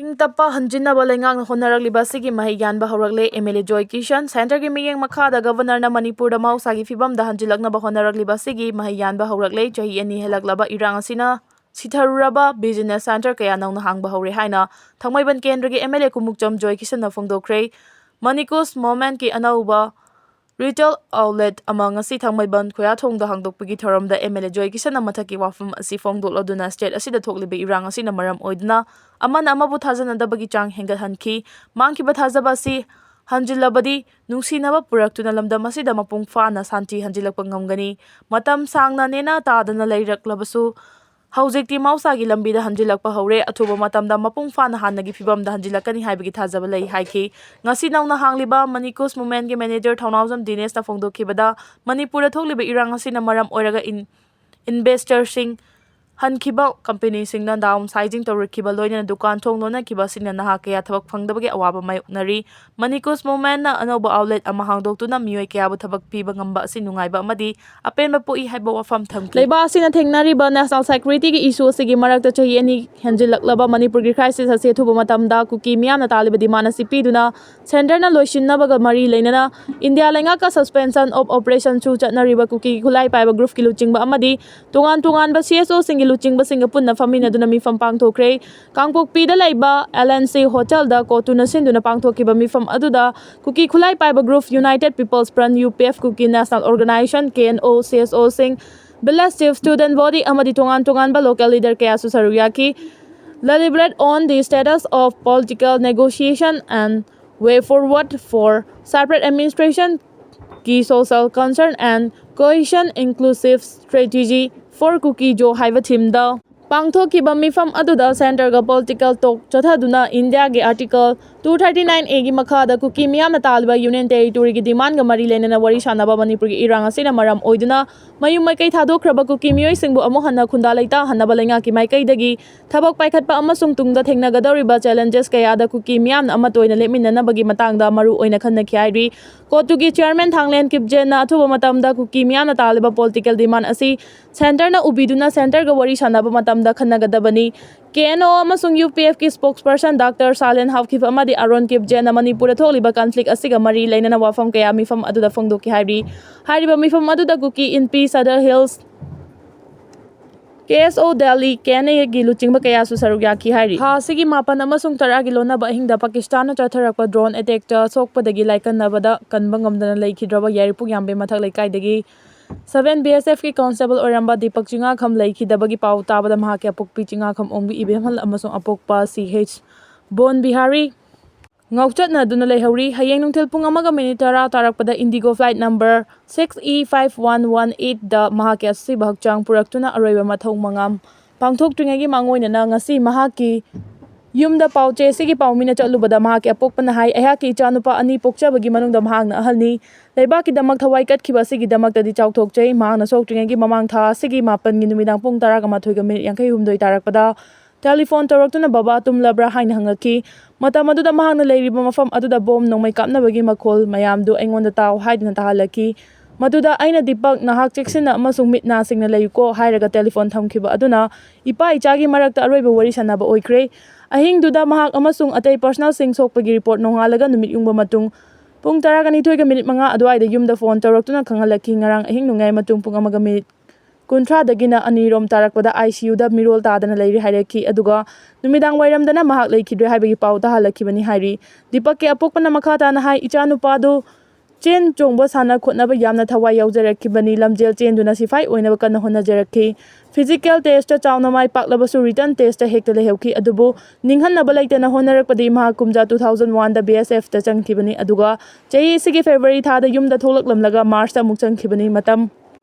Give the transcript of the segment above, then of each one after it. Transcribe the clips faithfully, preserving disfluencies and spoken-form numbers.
ꯏꯪ ꯇꯞꯄ ꯍꯟꯖꯤꯟꯅꯕ ꯂꯩꯉꯥꯛꯅ ꯍꯣꯠꯅꯔꯛꯂꯤꯕ ꯑꯁꯤꯒꯤ ꯃꯍꯩ ꯌꯥꯟꯕ ꯍꯧꯔꯛꯂꯦ꯫ ꯑꯦꯝ ꯑꯦꯜ ꯑꯦ ꯖꯣꯏ ꯀꯤꯁꯟ꯫ ꯁꯦꯟꯇꯔꯒꯤ ꯃꯤꯠꯌꯦꯡ ꯃꯈꯥꯗ ꯒꯕꯔꯅꯔꯅ ꯃꯅꯤꯄꯨꯔꯗ ꯃꯍꯧꯁꯥꯒꯤ ꯐꯤꯕꯝꯗ ꯍꯟꯖꯤꯜꯂꯛꯅꯕ ꯍꯣꯠꯅꯔꯛꯂꯤꯕ ꯑꯁꯤꯒꯤ ꯃꯍꯩ ꯌꯥꯟꯕ ꯍꯧꯔꯛꯂꯦ꯫ ꯆꯍꯤ ꯑꯅꯤ ꯍꯦꯜꯂꯛꯂꯕ ꯏꯔꯥꯡ ꯑꯁꯤꯅ ꯁꯤꯊꯔꯨꯔꯕ ꯕꯤꯖꯤꯅꯦꯁ ꯁꯦꯟꯇꯔ ꯀꯌꯥ ꯅꯧꯅ ꯍꯥꯡꯕ ꯍꯧꯔꯦ ꯍꯥꯏꯅ ꯊꯥꯡꯃꯩꯕꯟ ꯀꯦꯟꯗ꯭ꯔꯒꯤ ꯑꯦꯝ ꯑꯦꯜ ꯑꯦ ꯀꯨꯃꯨꯛꯆꯝ ꯖꯣꯏ ꯀꯤꯁꯟꯅ ꯐꯣꯡꯗꯣꯛꯈ꯭ꯔꯦ꯫ ꯃꯅꯤꯀꯨꯁ ꯃꯣꯃꯦꯟꯠꯀꯤ ꯑꯅꯧꯕ ꯔꯤꯇꯦꯜ ꯑꯥꯎꯠꯂꯦꯠ ꯑꯃ ꯉꯁꯤ ꯊꯥꯡꯃꯩꯕꯟ ꯈꯨꯌꯥꯊꯣꯡꯗ ꯍꯥꯡꯗꯣꯛꯄꯒꯤ ꯊꯧꯔꯝꯗ ꯑꯦꯝ ꯑꯦꯜ ꯑꯦ ꯖꯣꯏ ꯀꯤꯁꯟꯅ ꯃꯊꯛꯀꯤ ꯋꯥꯐꯝ ꯑꯁꯤ ꯐꯣꯡꯗꯣꯛꯂꯗꯨꯅ ꯁ꯭ꯇꯦꯠ ꯑꯁꯤꯗ ꯊꯣꯛꯂꯤꯕ ꯏꯔꯥꯡ ꯑꯁꯤꯅ ꯃꯔꯝ ꯑꯣꯏꯗꯨꯅ ꯑꯃꯅ ꯑꯃꯕꯨ ꯊꯥꯖꯅꯗꯕꯒꯤ ꯆꯥꯡ ꯍꯦꯟꯒꯠꯍꯟꯈꯤ꯫ ꯃꯥꯡꯈꯤꯕ ꯊꯥꯖꯕ ꯑꯁꯤ ꯍꯟꯖꯤꯜꯂꯕꯗꯤ ꯅꯨꯡꯁꯤꯅꯕ ꯄꯨꯔꯛꯇꯨꯅ ꯂꯝꯗꯝ ꯑꯁꯤꯗ ꯃꯄꯨꯡ ꯐꯥꯅ ꯁꯥꯟꯇꯤ ꯍꯟꯖꯤꯜꯂꯛꯄ ꯉꯝꯒꯅꯤ꯫ ꯃꯇꯝ ꯁꯥꯡꯅ ꯅꯦꯅꯥ ꯇꯥꯗꯅ ꯂꯩꯔꯛꯂꯕꯁꯨ ꯍꯧꯖꯤꯛꯇꯤ ꯃꯍꯧꯁꯥꯒꯤ ꯂꯝꯕꯤꯗ ꯍꯟꯖꯤꯜꯂꯛꯄ ꯍꯧꯔꯦ꯫ ꯑꯊꯨꯕ ꯃꯇꯝꯗ ꯃꯄꯨꯡ ꯐꯥꯅ ꯍꯥꯟꯅꯒꯤ ꯐꯤꯕꯝꯗ ꯍꯟꯖꯤꯜꯂꯛꯀꯅꯤ ꯍꯥꯏꯕꯒꯤ ꯊꯥꯖꯕ ꯂꯩ ꯍꯥꯏꯈꯤ꯫ ꯉꯁꯤ ꯅꯧꯅ ꯍꯥꯡꯂꯤꯕ ꯃꯅꯤꯀꯨꯁ ꯃꯣꯃꯦꯟꯠꯀꯤ ꯃꯦꯅꯦꯖꯔ ꯊꯧꯅꯥꯎꯖꯝ ꯗꯤꯅꯦꯁꯅ ꯐꯣꯡꯗꯣꯛꯈꯤꯕꯗ, ꯃꯅꯤꯄꯨꯔꯗ ꯊꯣꯛꯂꯤꯕ ꯏꯔꯥꯡ ꯑꯁꯤꯅ ꯃꯔꯝ ꯑꯣꯏꯔꯒ ꯏꯟ-, ꯏꯟꯚꯦꯁꯇꯔꯁꯤꯡ ꯍꯟꯈꯤꯕ, ꯀꯝꯄꯦꯅꯤꯁꯤꯡꯅ ꯗꯥꯎꯟ ꯁꯥꯏꯖꯤꯡ ꯇꯧꯔꯛꯈꯤꯕ, ꯂꯣꯏꯅꯅ ꯗꯨꯀꯥꯟ ꯊꯣꯡ ꯂꯣꯟꯅꯈꯤꯕ ꯑꯁꯤꯅ ꯅꯍꯥ ꯀꯌꯥ ꯊꯕꯛ ꯐꯪꯗꯕꯒꯤ ꯑꯋꯥꯕ ꯃꯥꯌꯣꯛꯅꯔꯤ꯫ ꯃꯅꯤꯀꯨꯁ ꯃꯣꯃꯦꯟꯠꯅ ꯑꯅꯧꯕ ꯑꯥꯎꯠꯂꯦꯠ ꯑꯃ ꯍꯥꯡꯗꯣꯛꯇꯨꯅ ꯃꯤꯑꯣꯏ ꯀꯌꯥꯕꯨ ꯊꯕꯛ ꯄꯤꯕ ꯉꯝꯕ ꯑꯁꯤ ꯅꯨꯡꯉꯥꯏꯕ ꯑꯃꯗꯤ ꯑꯄꯦꯟꯕ ꯄꯣꯛꯏ ꯍꯥꯏꯕ ꯋꯥꯐꯝ ꯊꯝꯈꯤ꯫ ꯂꯩꯕꯥꯛ ꯑꯁꯤꯅ ꯊꯦꯡꯅꯔꯤꯕ ꯅꯦꯁꯅꯦꯜ ꯁꯦꯀ꯭ꯌꯨꯔꯤꯇꯤꯒꯤ ꯏꯁꯨ ꯑꯁꯤꯒꯤ ꯃꯔꯛꯇ ꯆꯍꯤ ꯑꯅꯤ ꯍꯦꯟꯖꯤꯜꯂꯛꯂꯕ ꯃꯅꯤꯄꯨꯔꯒꯤ ꯀ꯭ꯔꯥꯏꯁꯤꯁ ꯑꯁꯤ ꯑꯊꯨꯕ ꯃꯇꯝꯗ ꯀꯨꯀꯤ ꯃꯤꯌꯥꯝꯅ ꯇꯥꯜꯂꯤꯕ ꯗꯤꯃꯥꯟ ꯑꯁꯤ ꯄꯤꯗꯨꯅ ꯁꯦꯟꯇꯔꯅ ꯂꯣꯏꯁꯤꯟꯅꯕꯒ ꯃꯔꯤ ꯂꯩꯅꯅ ꯏꯟꯗꯤꯌꯥ ꯂꯩꯉꯥꯛꯀ suspension of operationꯁꯨ ꯆꯠꯅꯔꯤꯕ ꯀꯨꯀꯤ ꯈꯨꯠꯂꯥꯏ ꯄꯥꯏꯕ ꯒ꯭ꯔꯨꯞꯀꯤ ꯂꯨꯆꯤꯡꯕ ꯑꯃꯗꯤ ꯇꯣꯉꯥꯟ ꯇꯣꯉꯥꯟꯕ ꯁꯤ ꯑꯦꯁ ꯑꯣꯁꯤꯡꯒꯤ ꯂꯨꯆꯤꯡꯕꯁꯤꯡꯒ ꯄꯨꯟꯅ ꯐꯝꯃꯤꯟꯅꯗꯨꯅ ꯃꯤꯐꯝ ꯄꯥꯡꯊꯣꯛꯈ꯭ꯔꯦ꯫ ꯀꯥꯡꯄꯣꯛꯄꯤꯗ ꯂꯩꯕ ꯑꯦꯜ ꯑꯦꯟ ꯁꯤ ꯍꯣꯇꯦꯜꯗ ꯀꯣꯇꯨꯅ ꯁꯤꯟꯗꯨꯅ ꯄꯥꯡꯊꯣꯛꯈꯤꯕ ꯃꯤꯐꯝ ꯑꯗꯨꯗ ꯀꯨꯀꯤ ꯈꯨꯠꯂꯥꯏ ꯄꯥꯏꯕ group United People's Front, U P F, Kuki national organisation, K N O, ꯁꯤ ꯑꯦꯁ ꯑꯣꯁꯤꯡ, village chief, student body ꯑꯃꯗꯤ ꯇꯣꯉꯥꯟ ꯇꯣꯉꯥꯟꯕ local leader ꯀꯌꯥꯁꯨ ꯁꯔꯨꯛ ꯌꯥꯈꯤ꯫ Deliberate on the status of political negotiation and way forward for separate administration, key social concern and cohesion inclusive strategy for Kuki-Zo ꯍꯥꯏꯕ themeꯗ ꯄꯥꯡꯊꯣꯛꯈꯤꯕ ꯃꯤꯐꯝ ꯑꯗꯨꯗ ꯁꯦꯟꯇꯔꯒ political talk ꯆꯠꯊꯗꯨꯅ ꯏꯟꯗꯤꯌꯥꯒꯤ Article two thirty nine A ꯒꯤ ꯃꯈꯥꯗ ꯀꯨꯀꯤ ꯃꯤꯌꯥꯝꯅ ꯇꯥꯜꯂꯤꯕ Union Territoryꯒꯤ demandꯒ ꯃꯔꯤ ꯂꯩꯅꯅ ꯋꯥꯔꯤ ꯁꯥꯟꯅꯕ, ꯃꯅꯤꯄꯨꯔꯒꯤ ꯏꯔꯥꯡ ꯑꯁꯤꯅ ꯃꯔꯝ ꯑꯣꯏꯗꯨꯅ ꯃꯌꯨꯝ ꯃꯀꯩ ꯊꯥꯗꯣꯛꯈ꯭ꯔꯕ ꯀꯨꯀꯤ ꯃꯤꯑꯣꯏꯁꯤꯡꯕꯨ ꯑꯃꯨꯛ ꯍꯟꯅ ꯈꯨꯟꯗꯥ ꯂꯩꯇꯥꯍꯟꯅꯕ ꯂꯩꯉꯥꯛꯀꯤ ꯃꯥꯏꯀꯩꯗꯒꯤ ꯊꯕꯛ ꯄꯥꯏꯈꯠꯄ ꯑꯃꯁꯨꯡ ꯇꯨꯡꯗ ꯊꯦꯡꯅꯒꯗꯧꯔꯤꯕ challenges ꯀꯌꯥꯗ ꯀꯨꯀꯤ ꯃꯤꯌꯥꯝꯅ ꯑꯃꯠꯇ ꯑꯣꯏꯅ ꯂꯦꯞꯃꯤꯟꯅꯅꯕꯒꯤ ꯃꯇꯥꯡꯗ ꯃꯔꯨ ꯑꯣꯏꯅ ꯈꯟꯅꯈꯤ ꯍꯥꯏꯔꯤ꯫ ꯀꯣꯇꯨꯒꯤ chairman ꯊꯥꯡꯂꯦꯟ ꯀꯤꯞꯖꯦꯟꯅ ꯑꯊꯨꯕ ꯃꯇꯝꯗ ꯀꯨꯀꯤ ꯃꯤꯌꯥꯝꯅ ꯇꯥꯜꯂꯤꯕ political demand ꯑꯁꯤ ꯁꯦꯟꯇꯔꯅ ꯎꯕꯤꯗꯨꯅ ꯁꯦꯟꯇꯔꯒ ꯋꯥꯔꯤ ꯁꯥꯟꯅꯕ ꯃꯇꯝ ꯈꯟꯅꯒꯗꯕꯅꯤ꯫ ꯀꯦ ꯑꯦꯟ ꯑꯣ ꯑꯃꯁꯨꯡ ꯌꯨ ꯄꯤ ꯑꯦꯐꯀꯤ spokesperson Doctor ꯁꯥꯂꯦꯟ ꯍꯥꯎꯈꯤꯕ ꯑꯃꯗꯤ ꯑꯔꯣꯟ ꯀꯤꯞ ꯖꯦꯟꯅ ꯃꯅꯤꯄꯨꯔꯗ ꯊꯣꯛꯂꯤꯕ conflict ꯑꯁꯤꯒ ꯃꯔꯤ ꯂꯩꯅꯅ ꯋꯥꯐꯝ ꯀꯌꯥ ꯃꯤꯐꯝ ꯑꯗꯨꯗ ꯐꯣꯡꯗꯣꯛꯈꯤ ꯍꯥꯏꯔꯤ꯫ ꯍꯥꯏꯔꯤꯕ ꯃꯤꯐꯝ ꯑꯗꯨꯗ ꯀꯨꯀꯤ ꯏꯟꯄꯤ, ꯁꯗꯔ ꯍꯤꯜꯁ, ꯀꯦ ꯑꯦꯁ ꯑꯣ ꯗꯦꯜꯂꯤ, ꯀꯦ ꯑꯦꯟ ꯑꯦꯒꯤ ꯂꯨꯆꯤꯡꯕ ꯀꯌꯥꯁꯨ ꯁꯔꯨꯛ ꯌꯥꯈꯤ ꯍꯥꯏꯔꯤ꯫ ꯊꯥ ꯑꯁꯤꯒꯤ ꯃꯥꯄꯟ ꯑꯃꯁꯨꯡ ꯇꯔꯥꯒꯤ ꯂꯣꯟꯅꯕ ꯑꯍꯤꯡꯗ ꯄꯥꯀꯤꯁꯇꯥꯟꯅ ꯆꯠꯊꯔꯛꯄ drone attackꯇ ꯁꯣꯛꯄꯗꯒꯤ ꯂꯥꯏꯀꯠꯅꯕꯗ ꯀꯟꯕ ꯉꯝꯗꯅ ꯂꯩꯈꯤꯗ꯭ꯔꯕ ꯌꯥꯏꯔꯤꯄꯣꯛ ꯌꯥꯝꯕꯦꯝ ꯃꯊꯛ ꯂꯩꯀꯥꯏꯗꯒꯤ seven B S Fꯀꯤ constable ꯑꯣꯏꯔꯝꯕ ꯗꯤꯄꯛ ꯆꯤꯉꯥꯈꯝ ꯂꯩꯈꯤꯗꯕꯒꯤ ꯄꯥꯎ ꯇꯥꯕꯗ ꯃꯍꯥꯛꯀꯤ ꯑꯄꯣꯛꯄꯤ ꯆꯤꯉꯥꯈꯝ ꯑꯣꯡꯕꯤ ꯏꯕꯦꯝꯍꯜ ꯑꯃꯁꯨꯡ ꯑꯄꯣꯛꯄ ꯁꯤ ꯑꯩꯆ ꯕꯣꯟ ꯕꯤꯍꯥꯔꯤ ꯉꯥꯎꯆꯠꯅꯗꯨꯅ ꯂꯩꯍꯧꯔꯤ꯫ ꯍꯌꯦꯡ ꯅꯨꯡꯊꯤꯜ ꯄꯨꯡ ꯑꯃꯒ ꯃꯤꯅꯤꯠ ꯇꯔꯥ ꯇꯥꯔꯛꯄꯗ Indigo flight number six E five one one eightꯗ ꯃꯍꯥꯛꯀꯤ ꯑꯁꯤꯕ ꯍꯛꯆꯥꯡ ꯄꯨꯔꯛꯇꯨꯅ ꯑꯔꯣꯏꯕ ꯃꯊꯧ ꯃꯉꯥꯝ ꯄꯥꯡꯊꯣꯛꯇ꯭ꯔꯤꯉꯩꯒꯤ ꯃꯥꯡꯑꯣꯏꯅꯅ ꯉꯁꯤ ꯃꯍꯥꯛꯀꯤ ꯌꯨꯝꯗ ꯄꯥꯎ ꯆꯦ ꯑꯁꯤꯒꯤ ꯄꯥꯎꯃꯤꯅ ꯆꯠꯂꯨꯕꯗ ꯃꯍꯥꯛꯀꯤ ꯑꯄꯣꯛꯄꯅ ꯍꯥꯏ, "ꯑꯩꯍꯥꯛꯀꯤ ꯏꯆꯥꯅꯨꯄꯥ ꯑꯅꯤ ꯄꯣꯛꯆꯕꯒꯤ ꯃꯅꯨꯡꯗ ꯃꯍꯥꯛꯅ ꯑꯍꯜꯅꯤ꯫ ꯂꯩꯕꯥꯛꯀꯤꯗꯃꯛ ꯊꯋꯥꯏ ꯀꯠꯈꯤꯕ ꯑꯁꯤꯒꯤꯗꯃꯛꯇꯗꯤ ꯆꯥꯎꯊꯣꯛꯆꯩ꯫ ꯃꯍꯥꯛꯅ ꯁꯣꯛꯇ꯭ꯔꯤꯉꯩꯒꯤ ꯃꯃꯥꯡ ꯊꯥ ꯑꯁꯤꯒꯤ ꯃꯥꯄꯟꯒꯤ ꯅꯨꯃꯤꯗꯥꯡ ꯄꯨꯡ ꯇꯔꯥꯒ ꯃꯥꯊꯣꯏꯒ ꯃꯤꯅꯤꯠ ꯌꯥꯡꯈꯩ ꯍꯨꯝꯗꯣꯏ ꯇꯥꯔꯛꯄꯗ ꯇꯦꯂꯤꯐꯣꯟ ꯇꯧꯔꯛꯇꯨꯅ ꯕꯕꯥ ꯇꯨꯝꯂꯕ꯭ꯔꯥ ꯍꯥꯏꯅ ꯍꯪꯂꯛꯈꯤ꯫ ꯃꯇꯝ ꯑꯗꯨꯗ ꯃꯍꯥꯛꯅ ꯂꯩꯔꯤꯕ ꯃꯐꯝ ꯑꯗꯨꯗ ꯕꯣꯝ ꯅꯣꯡꯃꯩ ꯀꯥꯞꯅꯕꯒꯤ ꯃꯈꯣꯜ ꯃꯌꯥꯝꯗꯨ ꯑꯩꯉꯣꯟꯗ ꯇꯥꯎ ꯍꯥꯏꯗꯨꯅ ꯇꯥꯍꯜꯂꯛꯈꯤ꯫ ꯃꯗꯨꯗ ꯑꯩꯅ, "ꯗꯤꯄꯛ, ꯅꯍꯥꯛ ꯆꯦꯛꯁꯤꯟꯅ ꯑꯃꯁꯨꯡ ꯃꯤꯠ ꯅꯥ ꯁꯤꯡꯅ ꯂꯩꯌꯨꯀꯣ" ꯍꯥꯏꯔꯒ ꯇꯦꯂꯤꯐꯣꯟ ꯊꯝꯈꯤꯕ ꯑꯗꯨꯅ ꯏꯄꯥ ꯏꯆꯥꯒꯤ ꯃꯔꯛꯇ ꯑꯔꯣꯏꯕ ꯋꯥꯔꯤ ꯁꯥꯟꯅꯕ ꯑꯣꯏꯈ꯭ꯔꯦ꯫ ꯑꯍꯤꯡꯗꯨꯗ ꯃꯍꯥꯛ ꯑꯃꯁꯨꯡ ꯑꯇꯩ ꯄꯔꯁꯣꯅꯦꯜꯁꯤꯡ ꯁꯣꯛꯄꯒꯤ ꯔꯤꯄꯣꯔꯠ ꯅꯣꯡꯉꯥꯜꯂꯒ ꯅꯨꯃꯤꯠ ꯌꯨꯡꯕ ꯃꯇꯨꯡ ꯄꯨꯡ ꯇꯔꯥꯒ ꯅꯤꯊꯣꯏꯒ ꯃꯤꯅꯤꯠ ꯃꯉꯥ ꯑꯗꯨꯋꯥꯏꯗ ꯌꯨꯝꯗ ꯐꯣꯟ ꯇꯧꯔꯛꯇꯨꯅ ꯈꯪꯍꯜꯂꯛꯈꯤ꯫ ꯉꯔꯥꯡ ꯑꯍꯤꯡ ꯅꯣꯡꯌꯥꯏ ꯃꯇꯨꯡ ꯄꯨꯡ ꯑꯃꯒ ꯃꯤꯅꯤꯠ ꯀꯨꯟꯊ꯭ꯔꯥꯗꯒꯤꯅ ꯑꯅꯤꯔꯣꯝ ꯇꯥꯔꯛꯄꯗ ꯑꯥꯏ ꯁꯤ ꯌꯨꯗ ꯃꯤꯔꯣꯜ ꯇꯥꯗꯅ ꯂꯩꯔꯤ ꯍꯥꯏꯔꯛꯈꯤ꯫ ꯑꯗꯨꯒ ꯅꯨꯃꯤꯗꯥꯡ ꯋꯥꯏꯔꯝꯗꯅ ꯃꯍꯥꯛ ꯂꯩꯈꯤꯗ꯭ꯔꯦ ꯍꯥꯏꯕꯒꯤ ꯄꯥꯎ ꯇꯥꯍꯜꯂꯛꯈꯤꯕꯅꯤ ꯍꯥꯏꯔꯤ꯫ ꯗꯤꯄꯛꯀꯤ ꯑꯄꯣꯛꯄꯅ ꯃꯈꯥ ꯇꯥꯅ ꯍꯥꯏ, "ꯏꯆꯥꯅꯨꯄꯥꯗꯨ ꯆꯦꯟ ꯆꯣꯡꯕ ꯁꯥꯟꯅ ꯈꯣꯠꯅꯕ ꯌꯥꯝꯅ ꯊꯋꯥꯏ ꯌꯥꯎꯖꯔꯛꯈꯤꯕꯅꯤ꯫ ꯂꯝꯖꯦꯜ ꯆꯦꯟꯗꯨꯅ ꯁꯤꯐꯥꯏ ꯑꯣꯏꯅꯕ ꯀꯟꯅ ꯍꯣꯠꯅꯖꯔꯛꯈꯤ꯫ Physical testꯇ ꯆꯥꯎꯅ ꯃꯥꯏ ꯄꯥꯛꯂꯕꯁꯨ written testꯇ ꯍꯦꯛꯇ ꯂꯩꯍꯧꯈꯤ꯫ ꯑꯗꯨꯕꯨ ꯅꯤꯡꯍꯟꯅꯕ ꯂꯩꯇꯅ ꯍꯣꯠꯅꯔꯛꯄꯗꯤ ꯃꯍꯥꯛ ꯀꯨꯝꯖꯥ two thousand oneꯗ B S Fꯇ ꯆꯪꯈꯤꯕꯅꯤ꯫ ꯑꯗꯨꯒ ꯆꯍꯤ ꯑꯁꯤꯒꯤ February ꯊꯥꯗ ꯌꯨꯝꯗ ꯊꯣꯛꯂꯛꯂꯝꯂꯒ Marchꯇ ꯑꯃꯨꯛ ꯆꯪꯈꯤꯕꯅꯤ꯫ ꯃꯇꯝ